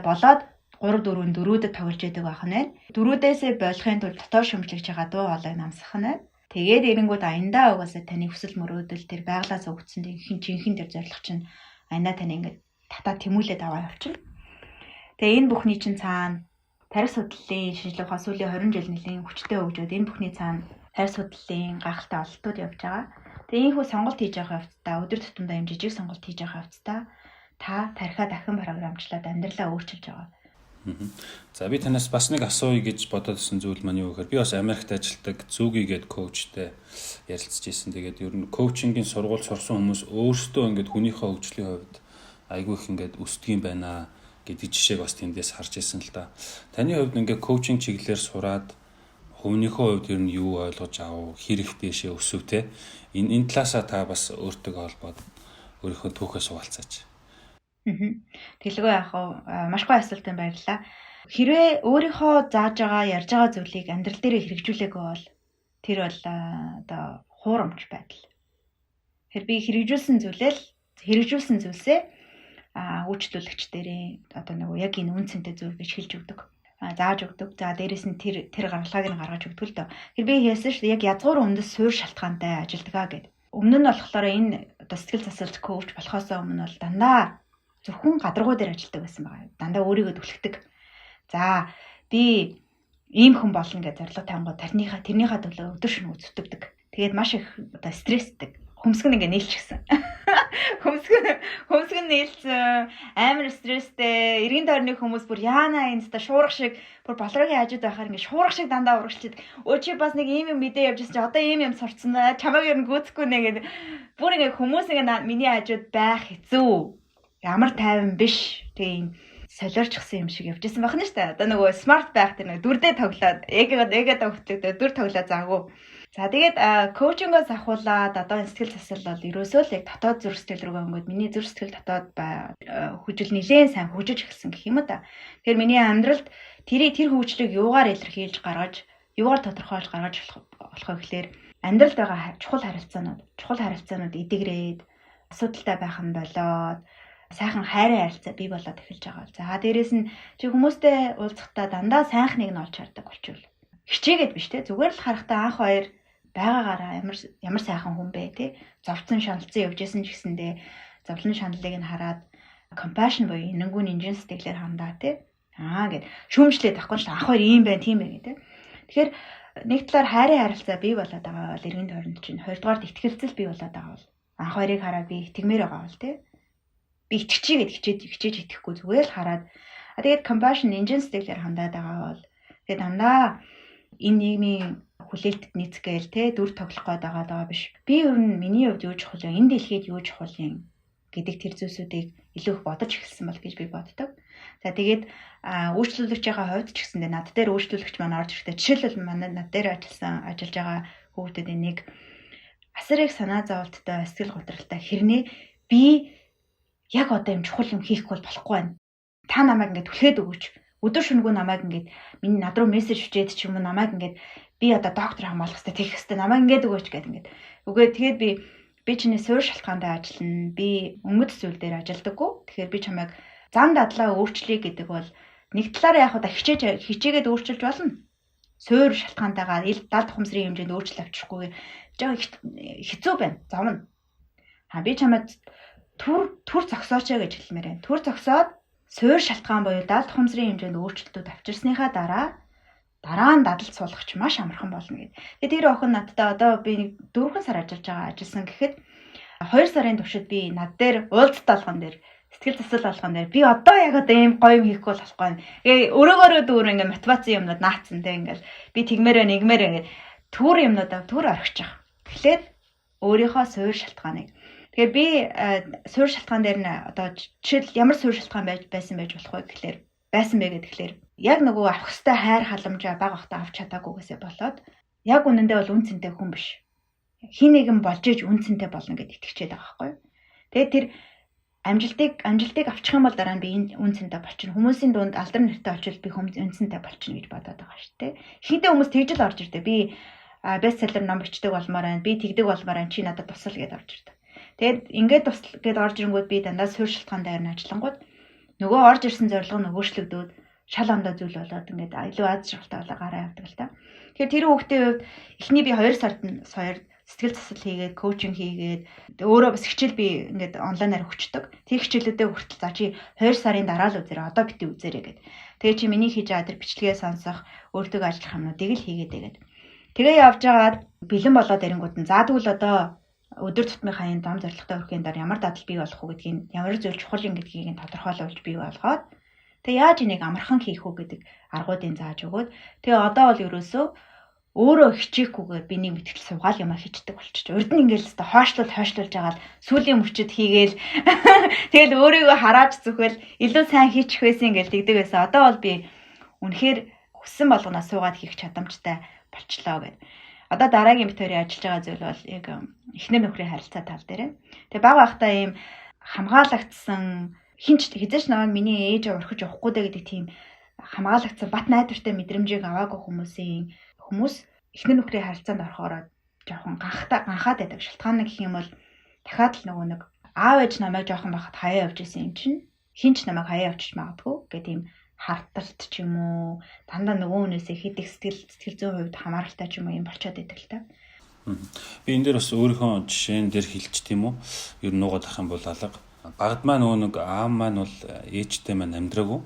болоод 3 4 4-дөд тоглож идэг байх нь байна. Дөрүүдээсээ болохын тулд дотоод шүүмжлэгчийнхаа дуу хоолойг намсах нь байна. Тэгээд эренгүүд аяндаа угаасаа таны хүсэл мөрөөдөл тэр байглаас өгдсөн жинхэнэ тэр зорилго чинь аяндаа таны ингээд татаа тэмүүлээд аваа явчихна. Тэгээ энэ бүхний чинь цаана тарих судлалын шинжилгээ ухаан сүүлийн 20 жил нэлийн хүчтэй хөгжөөд энэ бүхний цаана тарих судлалын гайхалтай ололтууд явж байгаа. Тэгээ ийхүү сонголт хийж явах явцдаа өдөр тутамдаа юм жижиг сонголт хийж явах явцдаа та тарихаа дахин програмчлаад амьдралаа өөрчилж байгаа. За би танаас бас нэг асууя гэж бодоод исэн зүйл маань юу гэхээр би бас Америкт ажилладаг Зүги гээд коучтай ярилцж ирсэн. Тэгээд ер нь коучингийн сургууль сурсан хүмүүс өөрсдөө ингээд хүнийхээ хөгжлийн хувьд айгүй их ингээд өсдөг юм байна гэдэг жишээг бас тэндээс харж ирсэн л да. Таны хувьд ингээд коучинг чиглэлээр сураад хувийнхөө хувьд ер нь юу ойлгож аав, хэрэг дээшээ өсөв те. Энэ талаасаа та бас өөртөө холбоод өөрийнхөө түүхээс хуваалцаач. Тэгэлгүй яах вэ? Маш гоё асуултанд баярлалаа. Хэрвээ өөрийнхөө зааж байгаа, ярьж байгаа зүйлийг амьдрал дээрээ хэрэгжүүлээгүй бол тэр бол одоо хуурамч байдал. Тэгэхээр би хэрэгжүүлсэн зүйлээ л хэрэгжүүлсэн зүйлсээ үйлчлүүлэгч дээрээ одоо нөгөө яг энэ үн цэнтэй зүйл гэж хэлж өгдөг. Зааж өгдөг. За дээрэс нь тэр гаргалгааг нь гаргаж өгдөг л дөө. Тэр би хэлсэн шүү дээ яг язгуур үндэс суур шалтгаантай ажилдгаа гэд. Өмнө нь болохоор энэ одоо сэтгэл засалт коуч болохоос өмнө бол дандаа зөвхөн гадаргуу дээр ажилтдаг байсан байгаа. Дандаа өөрийгөө түлхдэг. За би ийм хүн болно гэж зорилго тавингууд тэрнийхээ төлөө өдөр шөнө зүтгэдэг. Тэгээд маш их одоо стресстэй. Хөмсгөн ингээ нийлчихсэн. Хөмсгөн нийлсэн, амар стресстэй. Эргэн тойрны хүмүүс бүр яана энэ та шуурга шиг бүр болроогийн хажууд байхаар ингээ шуурга шиг дандаа урагшлаад өө чи бас нэг ийм юм мэдээ явж ирсэн чи одоо ийм юм сурцсан аа. Чамайг ер нь гүйцэхгүй нэ гэдэг. Бүр ингээ хүмүүс ингээ миний хажууд байх хэцүү. Ямар тайван биш. Тэгээ ийм солиорчсон юм шиг явж исэн байх нь шүү дээ. Одоо нөгөө смарт байх тэр нэг дүрдээ тоглоод эгээ тогтдог дүр тоглоод заагүй. За тэгээд коучингоос ахуулаад одоо сэтгэл засал бол ерөөсөө л яг дотоод зүрх сэтгэл рүүгээ өнгөд миний зүрх сэтгэл дотоод хөгжил нэлээд сайн хөгжиж эхэлсэн гэх юм уу та. Тэгэхээр миний амьдралд тэр хөгжлийг юугаар илэрхийлж гаргаж, юугаар тодорхойлж гаргаж болох вэ гэхээр амьдралд байгаа чухал харилцаанууд эдгэрээд асуудалтай байх нь болоод сайхан хайрын харилцаа бий болоод эхэлж байгаа. За дээрэс нь чи хүмүүстэй уулзахдаа дандаа сайхныг нь олж хардаг болчихвол. Хичээгээд биш те зүгээр л харахтаа анх хоёр Байгаагаараа ямар ямар сайхан хүн бэ те. Зовцсон шаналцсан явж исэн ч гэсэндээ зовлон шаналлыг нь хараад compassion буюу энэнгүү нинжин сэтгэлээр хандаа те. Аа гэд шүүмжлээд байхгүй ч ах хоёр ийм байна тийм байх те. Тэгэхээр нэг талаар хайрын харилцаа бий болоод байгаа бол эргэн тойронд чинь, хоёрдугаарт итгэлцэл бий болоод байгаа бол анх хоёрыг хараад би итгэмээр байгаа бол те. Би итгэчихье гэд хичээж хичээж итгэхгүй зүгээр л хараад тэгээд compassion нинжин сэтгэлээр хандаад байгаа бол тэгээд дандаа энэ нийгмийн хүлээлтэд нийцгээл те дүр тоглох гээд байгаа даа биш. Би ер нь миний хувьд юу чухал вэ? Энэ дэлхийд юу чухал юм гэдэг тэр зүйлсүүдийг илүү их бодож эхэлсэн бол гэж би боддог. За тэгээд үйлчлүүлэгчийнхаа хувьд ч гэсэндээ над дээр үйлчлүүлэгч маань орж ирэхдээ жишээлбэл манай над дээр ажиллаж байгаа хүүхдүүдийн нэг асар их санаа зовлттой, сэтгэл готролтой хэрнээ би яг одоо юм чухал юм хийхгүй бол болохгүй байна. Та намайг ингээд түлхээд өгөөч. Өдөр шөнөгүй намайг ингээд миний над руу мессеж бичээд ч юм уу намайг ингээд би одоо доктор хамгаалах хэрэгтэй, тэгэх хэрэгтэй, намайг ингээд өгөөч гэдэг ингээд. Үгүй тэгээд би чиний суурь шалтгаантай ажиллана. Би өнгөт зүйл дээр ажилладаггүй. Тэгэхээр би чамайг зан дадлаа өөрчлөе гэдэг бол нэг талаараа яг удаа хичээж хичээгээд өөрчилж болно. Суур шалтгаантайгаа ил дал тухамсрын хэмжээнд өөрчлөлт авчрахгүй жоо хэцүү байна. Зовно. А би чамайг түр түр зогсооч гэж хэлмээр байна. Түр зогсоод суур шалтгаан буюу дал тухамсрын хэмжээнд өөрчлөлтүүд авчирсныхаа дараа дараа нь дадал суулгах маш амархан болно гэд. Тэгээ тэр охин надтай одоо би нэг 4 сар ажиллаж байгаа ажилласан гэхэд 2 сарын туршид би над дээр уулзалт болгон дээр сэтгэл засал болгон дээр би одоо яг одоо ийм гоё юм хийхгүй болохгүй байна. Тэгээ өрөөгөөрөө дүүр ингээ мотивацийн юмнууд наацсан те ингээл би тэгмээр байна, нэгмээр ингээ түр юмнуудаа түр орхичих. Тэгэхээр өөрийнхөө суур шалтгааныг. Тэгээ би суур шалтгаан дээр нь одоо жишээл ямар суур шалтгаан байж байсан байж болох вэ гэхлээр байсан бэ гэхлээр яг нөгөө авах хэвээр хайр халамжаа бага бахта авч чадаагүйгээсээ болоод яг үнэндээ бол үн цэнтэй хүн биш. Хин нэгэн болж иж үн цэнтэй болно гэд итгэчээд байгаа байхгүй юу. Тэгээд тэр амжилтыг авчих юм бол дараа нь би энэ үн цэнтэй болчихно. Хүмүүсийн дунд алдар нэртэй очвол би хүмүүс үн цэнтэй болчихно гэж бодоод байгаа шүү дээ. Ихэнхдээ хүмүүс тэгж л орж ирдэг. Би бестселлер ном бичдэг болмоор байна. Би тэгдэг болмоор байна. Чи надад тусал гэдээ орж ирдэг. Тэгээд ингээд тусал гэдээ орж ирэнгүүт би дандаа суурь шалтгаан дээр нь ажиллангууд нөгөө орж ирсэн зорилго нь өөрчлөгдөөд шал ондоо зүйл болоод ингээд илүү аз жаргалтай болоо гараа явдаг л та. Тэгэхээр тэр хүүхдийн хувьд эхний би 2 сард нь соёр сэтгэл засал хийгээд, коучинг хийгээд өөрөө бас хичээл би ингээд онлайнаар өгчдөг. Тэр хичээлүүдээ хүртэл за чи 2 сарын дараа л үзээрэй. Одоо бити үзээрэй гэд. Тэгээ чи миний хийж байгаа тэр бичлэгээ сонсох, өөртөө ажиллах юмнуудыг л хийгээд тэгээд. Тэгээ явж байгаад бэлэн болоод ирэнгүүт нь за тэгвэл одоо өдөр тутмынхаа энэ зам зорилготой хүрэхийн дараа ямар дадал бий болох уу гэдгийг, ямар зүйл чухал юм гэдгийг нь тодорхойлуулж бий болгоод тэгээ яаж энийг амархан хийх үү гэдэг аргуудыг зааж өгөөд тэгээ одоо бол ерөөсөө өөрөө хичээхгүйгээр би нэг мэтгэл суугаал юм а хийчдэг болчих. Урд нь ингээл өстой хойшлуул хойшлуулж агаад сүүлийн мөчөд хийгээл тэгэл өөрийгөө харааж зүхэл илүү сайн хийчих байсан ингээл тэгдэг байсан. Одоо бол би үнэхээр хүссэн болгоноо суугаад хийх чадамжтай болчлоо гэд. Одоо дараагийн бит хоёрын ажиллаж байгаа зүйл бол яг эхнэр нөхрийн харилцаа тал дээр. Тэгээ баг багтаа ийм хамгаалагдсан хинч хизээч намайг миний ээж орхиж явахгүй дээ гэдэг тийм хамгаалагдсан бат найдвартай мэдрэмжийг аваагүй хүмүүс эхнэр нөхрийн харилцаанд орохоор жоохон ганхтай ганхаад байдаг. Шалтгаан нь гэх юм бол дахиад л нөгөө нэг аав ээж намайг жоохон байхад хаяа явж исэн юм чинь хинч намайг хаяа явчих магадгүй гэх тийм харталт ч юм уу дандаа нөгөө хүнээсээ хэд их сэтгэл зүйн хувьд хамааралтай ч юм уу юм болчоод байдаг л та. Би энэ дээр бас өөрийнхөө жишээн дээр хэлж тийм үү. Ер нь нуугаад ах юм бол алга. Багад маань нөгөө нэг аав маань бол ээжтэй маань амьдраагүй.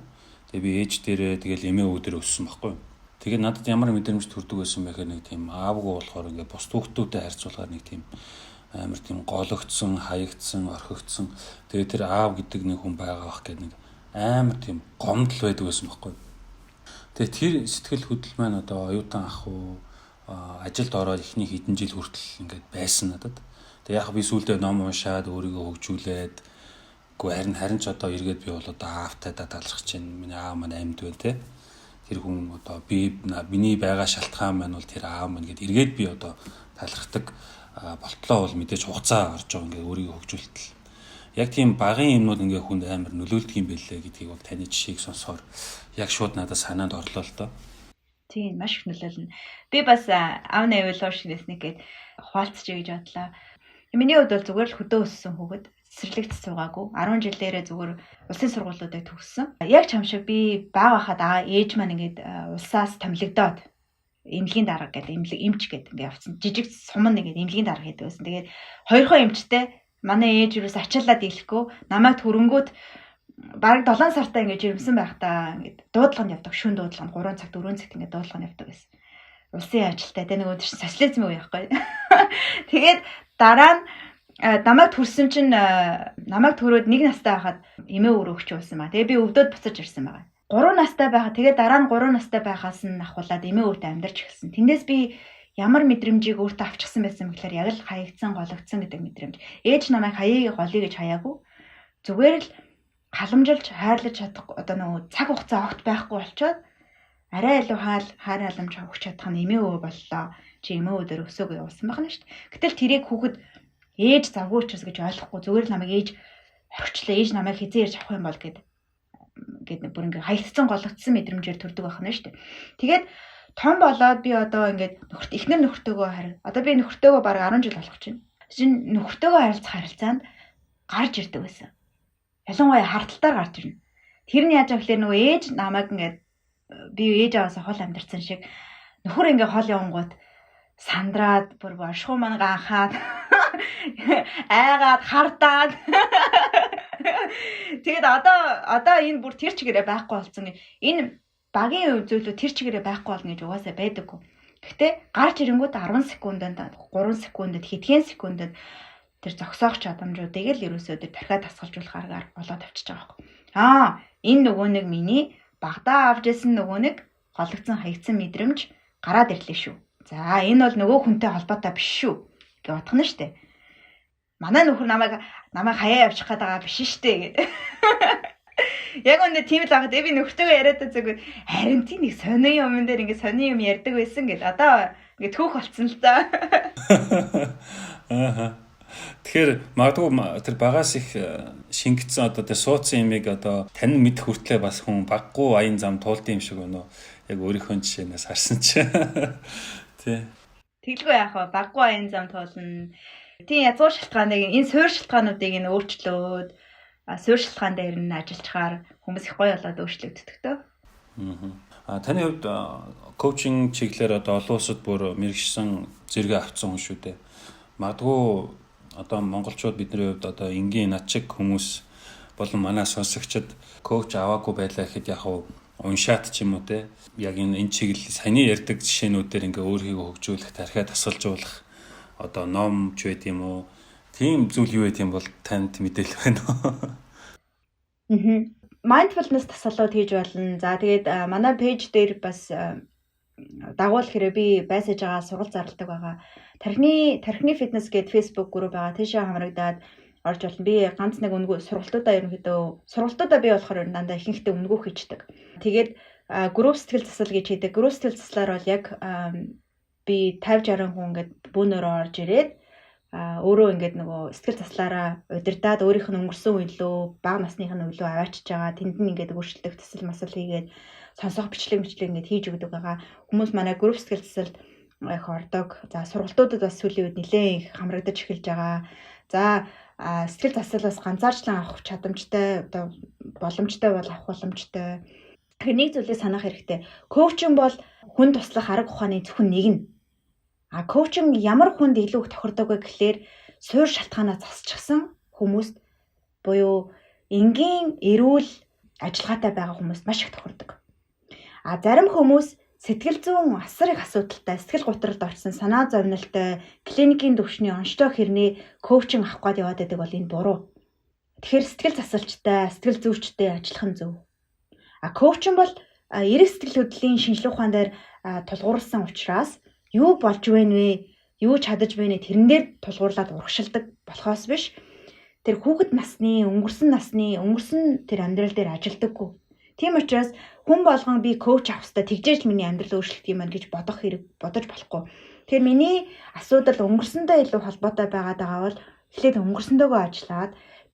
Тэгээ би ээж дээрээ тэгэл эмээ өвөө дээр өссөн байхгүй юу. Тэгээ надад ямар мэдрэмж төрдөг байсан бэ гэхээр нэг тийм аавгүй болохоор ингээ бус хүүхдүүдтэй харьцуулахаар нэг тийм амар тийм гологдсон, хаягдсан, орхигдсон. Тэгээ тэр аав гэдэг нэг хүн байгаа бах гэдэг нэг амар тийм гомдол байдаг байсан байхгүй. Тэгээ тэр сэтгэл хөдлөл маань одоо оюутан ах уу ажилд ороод эхний хэдэн жил хүртэл ингээд байсан надад. Тэгээ яг би сүүлдээ ном уншаад өөрийгөө хөгжүүлээд үгүй харин ч одоо эргээд би бол одоо аавтай даалгах чинь миний аав маань амьд байна те. Тэр хүн одоо би миний байгаа шалтгаан маань бол тэр аав маань гэд эргээд би одоо талархдаг болтлоо бол мэдээж хугацаа орж байгаа ингээд өөрийгөө хөгжүүлтэл. Яг тийм багын юмнууд ингээ хүнд амар нөлөөлдөг юм байлээ гэдгийг бол таны жишээг сонсохоор яг шууд надад санаанд орлоо л доо. Тийм маш их нөлөөлнө. Би бас аав evolution гэснэг гээд хуваалцчихъя гэж бодлоо. Миний хувьд бол зүгээр л хөдөө өссөн хүүхэд цэцэрлэгт суугаагүй 10 жилээрээ зүгээр улсын сургуулиудыг төгссөн. Яг чам шиг би бага байхад ээж маань ингээд улсаас томилогдоод Эмнэлгийн дарга гэдэг, эмнэлэг эмч гэдэг ингээ явцсан. Жижиг сум нэг эмнэлгийн дарга гэдэг байсан. Тэгээд хоёрхон эмчтэй манай ээж юус ачаалаад ийлэхгүй намайг төрөнгүүд бараг 7 сартаа ингээ жирэмсэн байхдаа ингээд дуудлаганд явдаг. Шүн дуудлаганд 3 цаг 4 цагт ингээ дуудлаганд явдаг байсан. Улсын ажилтай тэ нэг өдөр чинь социализм үе байхгүй. Тэгээд дараа нь намайг төрсөн чинь намайг төрөөд 1 настай байхад эмээ өрөөгч байсан ба. Тэгээ би өвдөд буцаж ирсэн байгаа. 3 настай байхад тэгээ дараа нь 3 настай байхаас нь ахуулаад эмээ өвтэй амьдарч эхэлсэн. Тэндээс би ямар мэдрэмжийг өөртөө авчихсан байсан гэхээр яг л хаягдсан, гологдсон гэдэг мэдрэмж. Ээж намайг хаяа голъё гэж хаяагүй. Зүгээр л халамжилж хайрлаж чадахгүй одоо нөгөө цаг хугацаа огт байхгүй болчоод арай илүү хаал хайр халамж өгч чадах нь эмээ өвөө боллоо. Чи эмээ өвөө дээр өсөөгөө явуулсан байна шүү дээ. Гэтэл тэрийг хүүхэд ээж завгүй учраас гэж ойлгохгүй зүгээр л намайг ээж орхичлаа, ээж намайг хизээ ирж авах юм бол гэд гэд бүр ингээ хаягдсан, гологдсон мэдрэмжээр төрдөг байх нь шүү дээ. Тэгээд том болоод би одоо ингээд нөхөрт эхнэр нөхөртөөгөө харь. Одоо би нөхөртөөгөө бараг 10 жил болох чинь. Чин нөхөртөөгөө харилцах харилцаанд гарч ирдэг байсан. Ялангуяа харталтаар гарч ирнэ. Тэр нь яаж вэ гэхээр нөгөө ээж намайг ингээд би ээж аваасаа хол амьдарсан шиг нөхөр ингээ хол явангууд сандраад бүр бошхуу маань ганхаад айгаад хардаад тэгээд одоо энэ бүр тэр чигээрээ байхгүй болсон. Энэ багийн зүйлүүд тэр чигээрээ байхгүй болно гэж угаасаа байдаггүй. Гэхдээ гарч ирэнгүүт 10 секундэд 3 секундэд хэдхэн секундэд тэр зогсоох чадамжуудыг л ерөөсөө тэр тархиа тасгалжуулах аргаар болоод авчиж байгаа байхгүй. Аа, энэ нөгөө нэг миний багадаа авч ирсэн нөгөө нэг гологдсон хаягдсан мэдрэмж гараад ирлээ шүү. За, энэ бол нөгөө хүнтэй холбоотой биш шүү гэж бодох нь штэ. Манай нөхөр намайг хаяа явчих гээд байгаа биш штэ гэд. Яг өнөө тийм л байхад би нөхөртөөгөө яриад үзээгүй. Харин тийм нэг сонио юм дээр ингээ сонио юм ярьдаг байсан гэд. Одоо ингээ түүх болцсон л та. Аа. Тэгэхээр магадгүй тэр багаас их шингэцсэн одоо тэр сууцсан юмыг одоо танин мэдэх хүртлээр бас хүн баггүй аян зам туулдсан юм шиг байна уу? Яг өөрийнхөө жишээнээс харсан чи. Тий. Тэглгүй яах вэ? Баггүй аян зам туулна. Тийм язгуур шалтгааныг энэ суур шалтгаануудыг нь өөрчлөөд суур шалтгаан дээр нь ажиллachаар хүмүүс их гоё болоод өөрчлөгддөг төө. Аа. Таны хувьд коучинг чиглэлээр одоо олон улсад бүр мэрэгшсэн зэрэгэ авцсан хүн шүү дээ. Магадгүй одоо монголчууд бидний хувьд одоо энгийн над чиг хүмүүс болон манай сонсогчид коуч аваагүй байлаа гэхэд яг уншаат ч юм уу те яг энэ чиглэл саяны ярьдаг жишээнүүдээр ингээ өөрийгөө хөгжүүлэх, тархиа тасгалжуулах одоо ном ч байд юм уу, тийм зүйл юу байд юм бол танд мэдээлэл байна уу? Mindfulness дасгалууд хийж болно. За тэгээд манай пэйж дээр бас дагуул хэрэг би байсаж байгаа сургалт зарладаг байгаа. Тархины фитнес гээд Facebook групп байгаа. Тийшээ хамрагдаад орж болно. Би ганц нэг үнэгүй сургалтуудаа ерөнхийдөө сургалтуудаа би болохоор ер нь дандаа ихэнхдээ үнэгүй хийчдэг. Тэгээд групп сэтгэл засал гэж хийдэг. Групп сэтгэл заслаар бол яг би 50 60 хүн ингээд бүүнөрөө орж ирээд өөрөө ингээд нөгөө сэтгэл заслаараа удирдаад өөрийнх нь өнгөрсөн үелөө, бага насных нь үелөө аваачиж байгаа. Тэнд нь ингээд өөрчлөлтөх засал масал хийгээд сонсох бичлэг ингээд хийж өгдөг байгаа. Хүмүүс манай групп сэтгэл засалд их ордог. За сургалтуудад бас сүүлийн үед нэлээд их хамрагдаж эхэлж байгаа. За сэтгэл засал бас ганцаарчлан авах чадамжтай, одоо боломжтой бол авах боломжтой. Тэгэхээр нэг зүйлийг санах хэрэгтэй. Коучинг бол хүн туслах арга ухааны зөвхөн нэг нь. А коучинг ямар хүнд илүү их тохирдог вэ гэхлээр суур шалтгаанаа засчихсан хүмүүст буюу энгийн эрүүл ажиллагаатай байгаа хүмүүст маш их тохирдог. А зарим хүмүүс сэтгэл зүйн асар их асуудалтай, сэтгэл гутралд орсон, санаа зовнилтой, клиникийн түвшний онцлог хэрнээ коучинг авах гээд яваад байдаг бол энэ буруу. Тэгэхээр сэтгэл засалчтай, сэтгэл зүйчтэй ажиллах нь зөв. А коучинг бол эрэг сэтгэл хөдлөлийн шинжилгээ ухаан дээр тулгуурласан учраас юу болж байна вэ? Юу чадаж байна вэ? Тэрэн дээр тулгуурлаад урагшилдаг болохоос биш. Тэр хүүхэд насны, өнгөрсөн тэр амьдрал дээр ажилдаггүй. Тийм учраас хүн болгон би коуч авах хэрэгтэй, тэгжээж миний амьдрал өөрчлөлт юм байна гэж бодох хэрэг бодож болохгүй. Тэгэхээр миний асуудал өнгөрсөндөө илүү холбоотой байгаад байгаа бол эхлээд өнгөрсөндөөгөө ажиллаад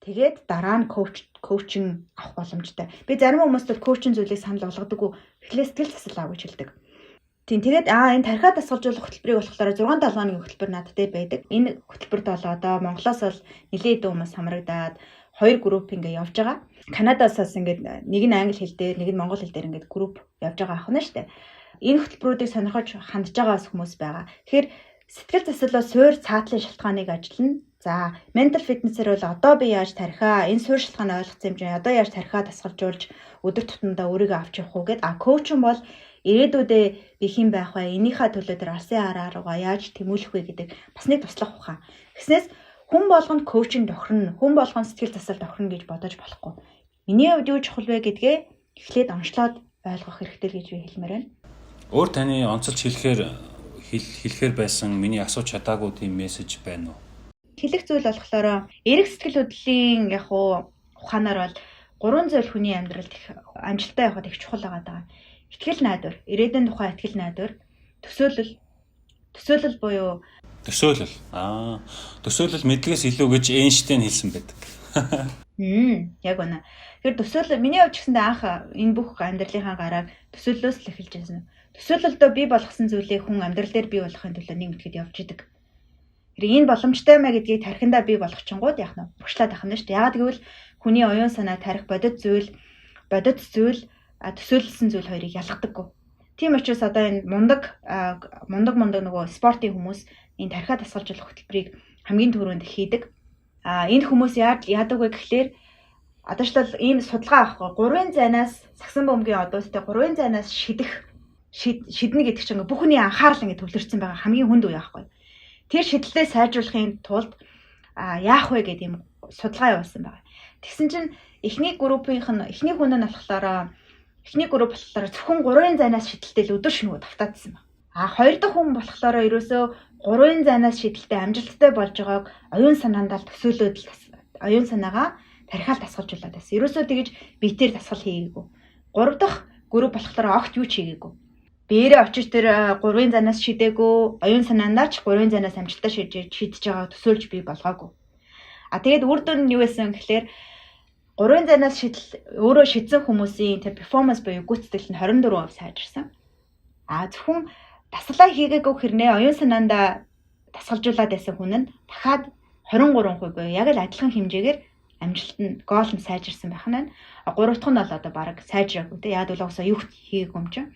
тэгээд дараа нь коучинг авах боломжтой. Би зарим хүмүүст бол коучинг зүйлийг санал болгодоггүй. Эхлээд сэтгэл засал ав гэж хэлдэг. Тийм тэгээд энэ тархиа дасгалжуулах хөтөлбөрийг болохоор 6 7 хоногийн хөтөлбөр над дээр байдаг. Энэ хөтөлбөрт бол одоо Монголоос бол нэлээд хэдэн хүмүүс хамрагдаад 2 групп ингээ явж байгаа. Канадаас бас ингээд нэг нь англи хэл дээр, нэг нь монгол хэл дээр ингээд групп явж байгаа ах нь шүү дээ. Энэ хөтөлбөрүүдийг сонирхож хандж байгаа бас хүмүүс байгаа. Тэгэхээр сэтгэл засал бол суур цаатлын шалтгааныг ажиллана. За, mental fitness-ээр бол одоо би яаж тархиа, энэ суур шалтгааныг ойлгосон юм чинь одоо яаж тархиа дасгалжуулж өдөр тутамдаа өөрийгөө авч явах уу гэд. А коучинг бол ирээдүйдээ би хэн байх вэ? Энийхээ төлөө тэр алсын хараа руугаа яаж тэмүүлэх вэ гэдэг бас нэг туслах ухаан. Тэгснээс хүн болгонд коучинг тохирно, хүн болгонд сэтгэл засал тохирно гэж бодож болохгүй. Миний хувьд юу чухал вэ гэдгээ эхлээд онцлоод ойлгох хэрэгтэй л гэж би хэлмээр байна. Өөр таны онцолж хэлэхээр байсан миний асууж чадаагүй тийм мессеж байна уу? Хэлэх зүйл болохоор эерэг сэтгэл хөдлөлийн яг уу ухаанаар бол гурван зүйл хүний амьдралд их амжилттай явахад их чухал байгаа даа. Итгэл найдвар, ирээдүйн тухай итгэл найдвар, төсөөлөл, төсөөлөл буюу төсөөлөл. Төсөөлөл мэдлэгээс илүү гэж Эйнштейн хэлсэн байдаг. Яг үнэ. Тэгэхээр төсөөлөл миний хувьд ч гэсэндээ анх энэ бүх амьдралынхаа гарааг төсөөллөөс л эхэлж байсан. Төсөөлөлдөө бий болгосон зүйлийг хүн амьдрал дээр бий болохын төлөө нэг мэтгэд явж идэг. Тэр энэ боломжтой мэ гэдгийг тархиндаа бий болгочингууд яах нь урагшлаад ах нь шүү дээ. Яагаад гэвэл хүний оюун санаа тарих бодит зүйл, төсөөлсөн зүйл хоёрыг ялгадаггүй. Тийм учраас одоо энэ мундаг нөгөө спортын хүмүүс энэ тархиа дасгалжуулах хөтөлбөрийг хамгийн түрүүнд хийдэг. Энэ хүмүүс яадаг вэ гэхлээр одоочлол ийм судалгаа авахгүй 3 зайнаас сагсан бөмбөгийн одуустай 3 зайнаас шиднэ гэдэг чинь ингээ бүх хүний анхаарал ингээ төвлөрсөн байгаа хамгийн хүнд үе аахгүй. Тэр шидлээ сайжруулахын тулд яах вэ гэдэг ийм судалгаа явуулсан байгаа. Тэгсэн чинь эхний группийнх нь эхний хүн нь болохоор эхний групп болохоор зөвхөн 3 зайнаас шидэлтэй л өдөр шөнөгүй тавтаадсан байна. Хоёр дахь хүн болохоор ерөөсөө 3 зайнаас шидэлтэй амжилттай болж байгааг оюун санаандаа төсөөлөөд л оюун санаагаа тархиал дасгалжуулаад байсан. Ерөөсөө тэгэж биетээр дасгал хийгээгүй. Гурав дахь групп болохоор огт юу ч хийгээгүй. Биеэрээ очиж тэр 3 занаас шидээгүй, оюун санаандаа ч 3 занаас амжилттай шидэж байгааг төсөөлж бий болгоогүй. Тэгээд үр дүн нь юу байсан гэхлээр 3 занаас шидэл өөрөө шидсэн хүмүүсийн тэр перформанс буюу гүйцэтгэл нь 24% сайжирсан. Зөвхөн дасгалаа хийгээгүй хэрнээ оюун санаандаа дасгалжуулаад байсан хүн нь дахиад 23% буюу яг л адилхан хэмжээгээр амжилт нь гол нь сайжирсан байх нь байна. Гурав дахь нь бол одоо бараг сайжраагүй те. Яг л уусаа юу хийгээгүй юм чинь.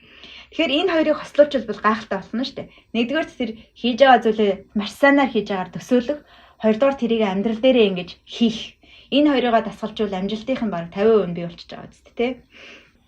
Тэгэхээр энэ хоёрыг хослуулчихвал бол гайхалтай болно шүү дээ. Нэгдүгээр тэр хийж байгаа зүйлээ маш сайнаар хийж байгаагаар төсөөлөх, хоёрдугаар тэрийг амьдрал дээрээ ингэж хийх. Энэ хоёрыгаа дасгалжуул амжилтынх нь бараг 50% нь бий болчихж байгаа үст те.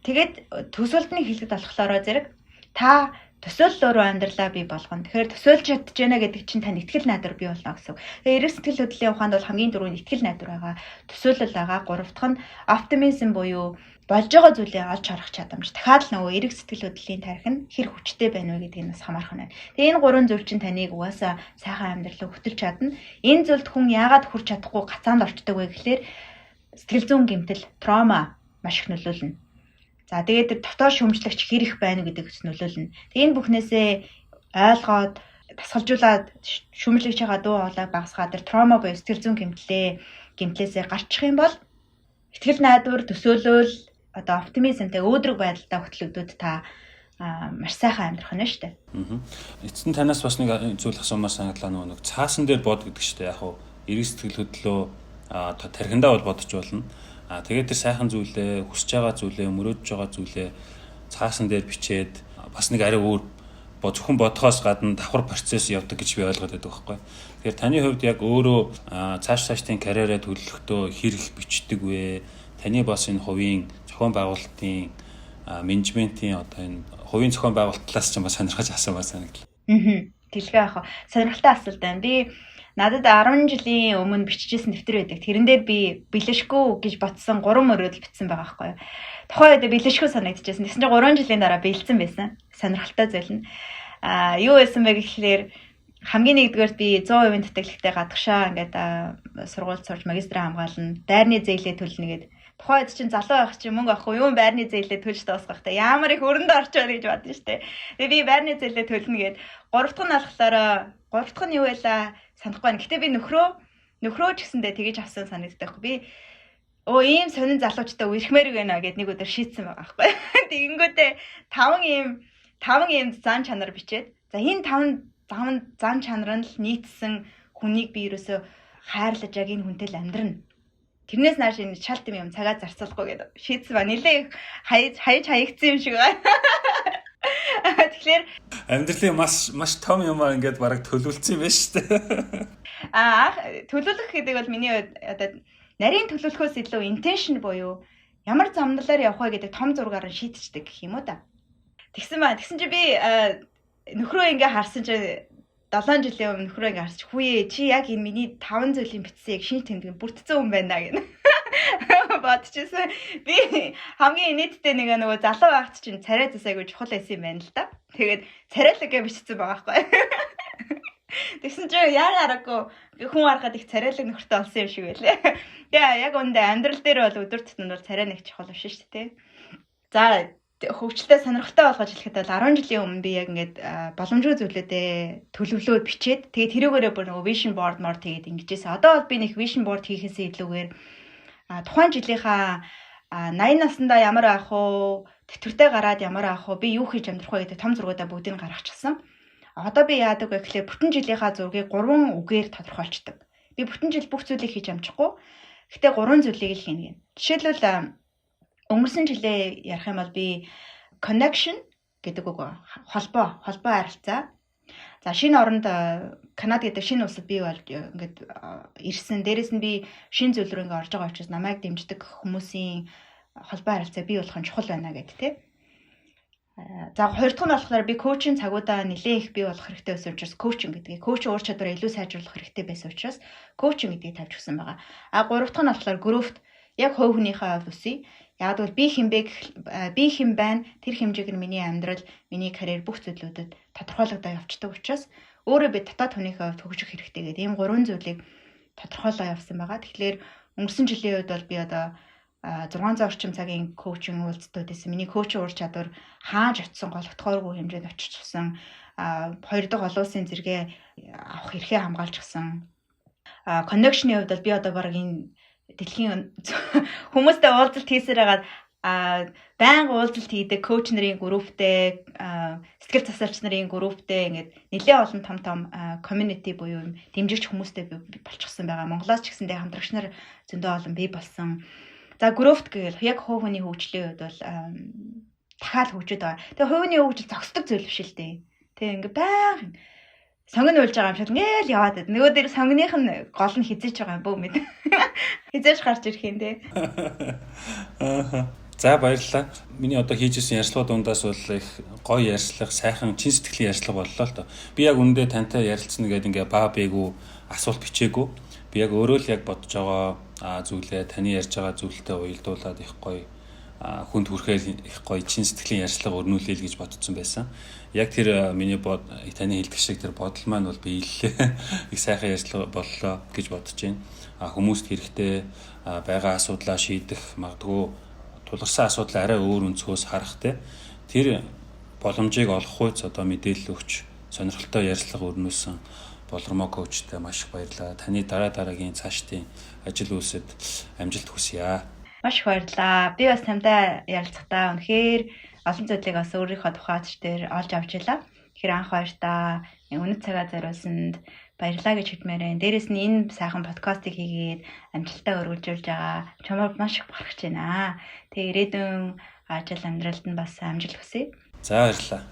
Тэгээд төсөөлтний хэлэхэд болохоор зэрэг та төсөөлөл өөрөө амьдралаа бий болгоно. Тэгэхээр төсөөлж чадж байна гэдэг чинь тань итгэл найдвар бий болно гэсэн үг. Тэгэхээр эрэг сэтгэл хөдлөлийн ухаанд бол хамгийн түрүүнд итгэл найдвар байгаа, төсөөлөл байгаа. Гурав дахь нь оптимизм буюу болж байгаа зүйлээ олж харах чадамж. Дахиад л нөгөө эрэг сэтгэл хөдлөлийн тарих нь хэр хүчтэй байна вэ гэдгийг бас хамаарах нь байна. Тэгээ энэ гурван зүйл чинь таныг угаасаа сайхан амьдралаа хөтөлж чадна. Энэ зүйлд хүн яагаад хүрч чадахгүй гацаанд орчдөг вэ гэхлээр сэтгэл зүйн гэмтэл, траума маш их нөлөөлнө. За тэгээд тэр дотоод шүүмжлэгч хэр их байна гэдэг нөлөөлнө. Тэгээ энэ бүхнээсээ ойлгоод дасгалжуулаад шүүмжлэгчийнхаа дуу хоолойг багасгаад тэр траума буюу сэтгэл зүйн гэмтлээсээ гарчих юм бол итгэл найдвар, төсөөлөл, одоо оптимизмтэй өөдрөг байдалтай хөтлөгдөд та маш сайхан амьдрах нь шүү дээ. Эцэст нь танаас бас нэг зүйл асуумаар санагдлаа, нөгөө нэг цаасан дээр бод гэдэг чинь яг хуу эрэг сэтгэл хөдлөө тархиндаа бол бодож болно. Тэгээд тэр сайхан зүйлээ, хүсэж байгаа зүйлээ, мөрөөдөж байгаа зүйлээ цаасан дээр бичээд бас нэг арай өөр зөвхөн бодхоос гадна давхар процесс явдаг гэж би ойлгоод байдаг байхгүй. Тэгэхээр таны хувьд яг өөрөө цааш цаашдын карьераа төлөвлөхдөө хэр их бичдэг вэ? Таны бас энэ хувийн зохион байгуулалтын менежментийн одоо энэ хувийн зохион байгуулалт талаас ч бас сонирхож асуумаар санагдлаа. Тэлгээ ах. Сонирхолтой асуулт байна. Би надад 10 жилийн өмнө бичижсэн дэвтэр байдаг. Тэрэн дээр би бэлэшгүй гэж бодсон 3 мөрөөдөл бичсэн байгаа байхгүй юу. Тухайн үед бэлэшгүй санагдчихсэн. Тэгсэн чинь 3 жилийн дараа бэлдсэн байсан. Сонирхолтой зүйл нь. Юу байсан бэ гэхлээр хамгийн нэгдүгээрт би 100% тэтгэлэгтэй гадагшаа ингээд сургуульд сурч магистраа хамгаална. Дайрны зээлээ төлнө гэд. Тухайн үед чинь залуу байх чинь мөнгө авахгүй юм, байрны зээлээ төлж дуусгах та. Ямар их өрөндөө орчоо гэж бодсон шүү дээ. Тэгээ би байрны зээлээ төлнө гэд. Гурав дахь нь болохоор гурав дахь нь юу байлаа санахгүй байна. Гэтэ би нөхрөө ч гэсэндээ тэгэж авсан санагддаг. Би ийм сонин залуучтай үерхмээр байна гэд нэг өдөр шийдсэн байгаа байхгүй. Тэгэнгүүтээ таван ийм зан чанар бичээд, за энэ таван зан чанар нь л нийцсэн хүнийг би ерөөсөө хайрлаж яг энэ хүнтэй л амьдрна. Тэрнээс нааш энэ шалт юм цагаа зарцуулахгүй гэдэг шийдсэн ба. Нилээ их хаяж хаягдсан юм шиг байна. Тэгэхээр амьдралын маш маш том юм аа ингээд бараг төлөвлөсөн юм байна шүү дээ. Аа, төлөвлөх гэдэг бол миний хувьд одоо нарийн төлөвлөхөөс илүү intention буюу ямар замналаар явах вэ гэдэг том зургаар нь шийдчихдэг гэх юм уу да. Тэгсэн ба. Тэгсэн чи би нөхрөө ингээ харсан чи 7 жилийн өмнө нөхрөө ингээ харсч, хүүе, чи яг энэ миний 5 зүйлийн бичсэн яг шинж тэмдэг бүрдсэн хүн байна гэнэ. Бодчихсон. Би хамгийн инээдтэй нэг нөгөө залуу байхад чинь царай зүс айгу чухал байсан юм байна л да. Тэгээд царайлаг гэж бичсэн байгаа байхгүй. Тэгсэн чинь яг аргагүй хүн харахад их царайлаг нөхөртэй болсон юм шиг байлээ. Тэгээ яг үндэ амьдрал дээр бол өдөр тутмын бол царай нэг чухал биш шүү дээ. За, хөгжилтэй сонирхолтой болгож хэлэхэд бол 10 жилийн өмнө би яг ингээд боломжгүй зүйлүүдээ төлөвлөөд бичээд, тэгээд тэрүүгээрээ бүр нөгөө vision board мор тэгээд ингэжсэн. Одоо бол би нэг vision board хийхээсээ илүүгээр тухайн жилийнхаа 80 наснда ямар байх уу, тэтгэвртэй гараад ямар байх уу, би юу хийж амьдрах вэ гэдэг том зургуудаа бүгдийг гаргачихсан. Одоо би яадаг вэ гэхлээр бүтэн жилийнхаа зургийг 3 үгээр тодорхойлцдог. Би бүтэн жил бүх зүйлийг хийж амжихгүй. Гэхдээ 3 зүйлийг л хийнэ гэнэ. Жишээлбэл, өнгөрсөн жилээ ярих юм бол би connection гэдэг үг, холбоо харилцаа. За, шинэ оронд, Канада гэдэг шинэ улсад би бол ингээд ирсэн. Дээрээс нь би шинэ зүйл рүү ингээд орж байгаа учраас намайг дэмждэг хүмүүсийн холбоо харилцаа бий болох нь чухал байна гэдэг, тийм. За, хоёр дахь нь болохоор би coaching цагуудаа нэлээд их бий болох хэрэгтэй байсан учраас coaching гэдгийг, coaching ур чадвараа илүү сайжруулах хэрэгтэй байсан учраас coaching гэдгийг тавьж өгсөн байгаа. А гурав дахь нь болохоор growth, яг хувь хүнийхээ хувьд өсөе. Яг бол би хэн бэ, би хэн байна, тэр хэмжээг нь миний амьдрал, миний карьер бүх зүйлүүдэд тодорхойлогдоо явцдаг учраас өөрөө би дотоод хүнийхээ хувьд хөгжих хэрэгтэй гэдэг ийм гурван зүйлийг тодорхойлоо явсан байгаа. Тэгэхээр өнгөрсөн жилийн үед бол би одоо 600 орчим цагийн coaching уулзалтууд байсан. Миний coaching ур чадвар хааж очисон гологдохооргүй хэмжээнд очижсэн. Хоёр дахь олон улсын зэрэгээ авах эрхээ хамгаалчихсан. Connection-ийн хувьд бол би одоо баг энэ дэлхийн хүмүүстэй уулзалт хийсээр хагаад байнга уулзалт хийдэг coach нарын групптэй, сэтгэл засалч нарын групптэй, ингээд нэлээд олон том том community буюу дэмжигч хүмүүстэй болчихсон байгаа. Монголоос ч гэсэндээ хамтрагч нар зөндөө олон бий болсон. За, growth гэвэл яг хувь хүний хөгжлийн хувьд бол дахиад хөгжөөд байгаа. Тэгээ хувь хүний хөгжил зогсдог зүйл биш л дээ. Тэгээ ингээ байнга сонгон уйлж байгаа юм шиг ингээл яваад байд. Нөгөө дээр сонгоных нь гол нь хизээч байгаа юм бөө мэд. Хизээч гарч ирэх юм те. Аа. За, баярлалаа. Миний одоо хийж исэн ярилцлага дундаас бол их гоё ярилцлага, сайхан чин сэтгэлийн ярилцлага боллоо л доо. Би яг үүндээ тантай ярилцсана гэдэг ингээ баа бээгүү асуулт бичээгүй. Би яг өөрөө л яг бодож байгаа зүйлээ таны ярьж байгаа зүйлтэй уялдуулаад их гоё хүнд хүрэхээр их гоё чин сэтгэлийн ярилцлага өрнүүлэе л гэж бодсон байсан. Яг тэр миний бод таны хэлдэг шиг тэр бодол маань бол биеллээ. Их сайхан ярилцлага боллоо гэж бодож байна. Хүмүүст хэрэгтэй байгаа асуудлаа шийдэх, магадгүй тулгарсан асуудлаа арай өөр өнцгөөс харах те тэр боломжийг олох хуйц одоо мэдээлэл өгч сонирхолтой ярилцлага өрнүүлсэн Болормоо coach тай маш их баярлалаа. Таны дараа дараагийн цаашдын ажил үйлсэд амжилт хүсье. Маш их баярлалаа. Би бас тантай ярилцахдаа үнэхээр олон зүйлийг бас өөрийнхөө тухайч дээр олж авч байлаа. Тэгэхээр анх хоёртаа үнэт цагаа зориулсанд баярлалаа гэж хэлмээр байна. Дээрээс нь энэ сайхан подкастыг хийгээд амжилттай өргөжүүлж байгаа чамаар маш их бахархаж байна. Тэгээ ирээдүйн ажил амьдралд нь бас амжилт хүсье. За, баярлалаа.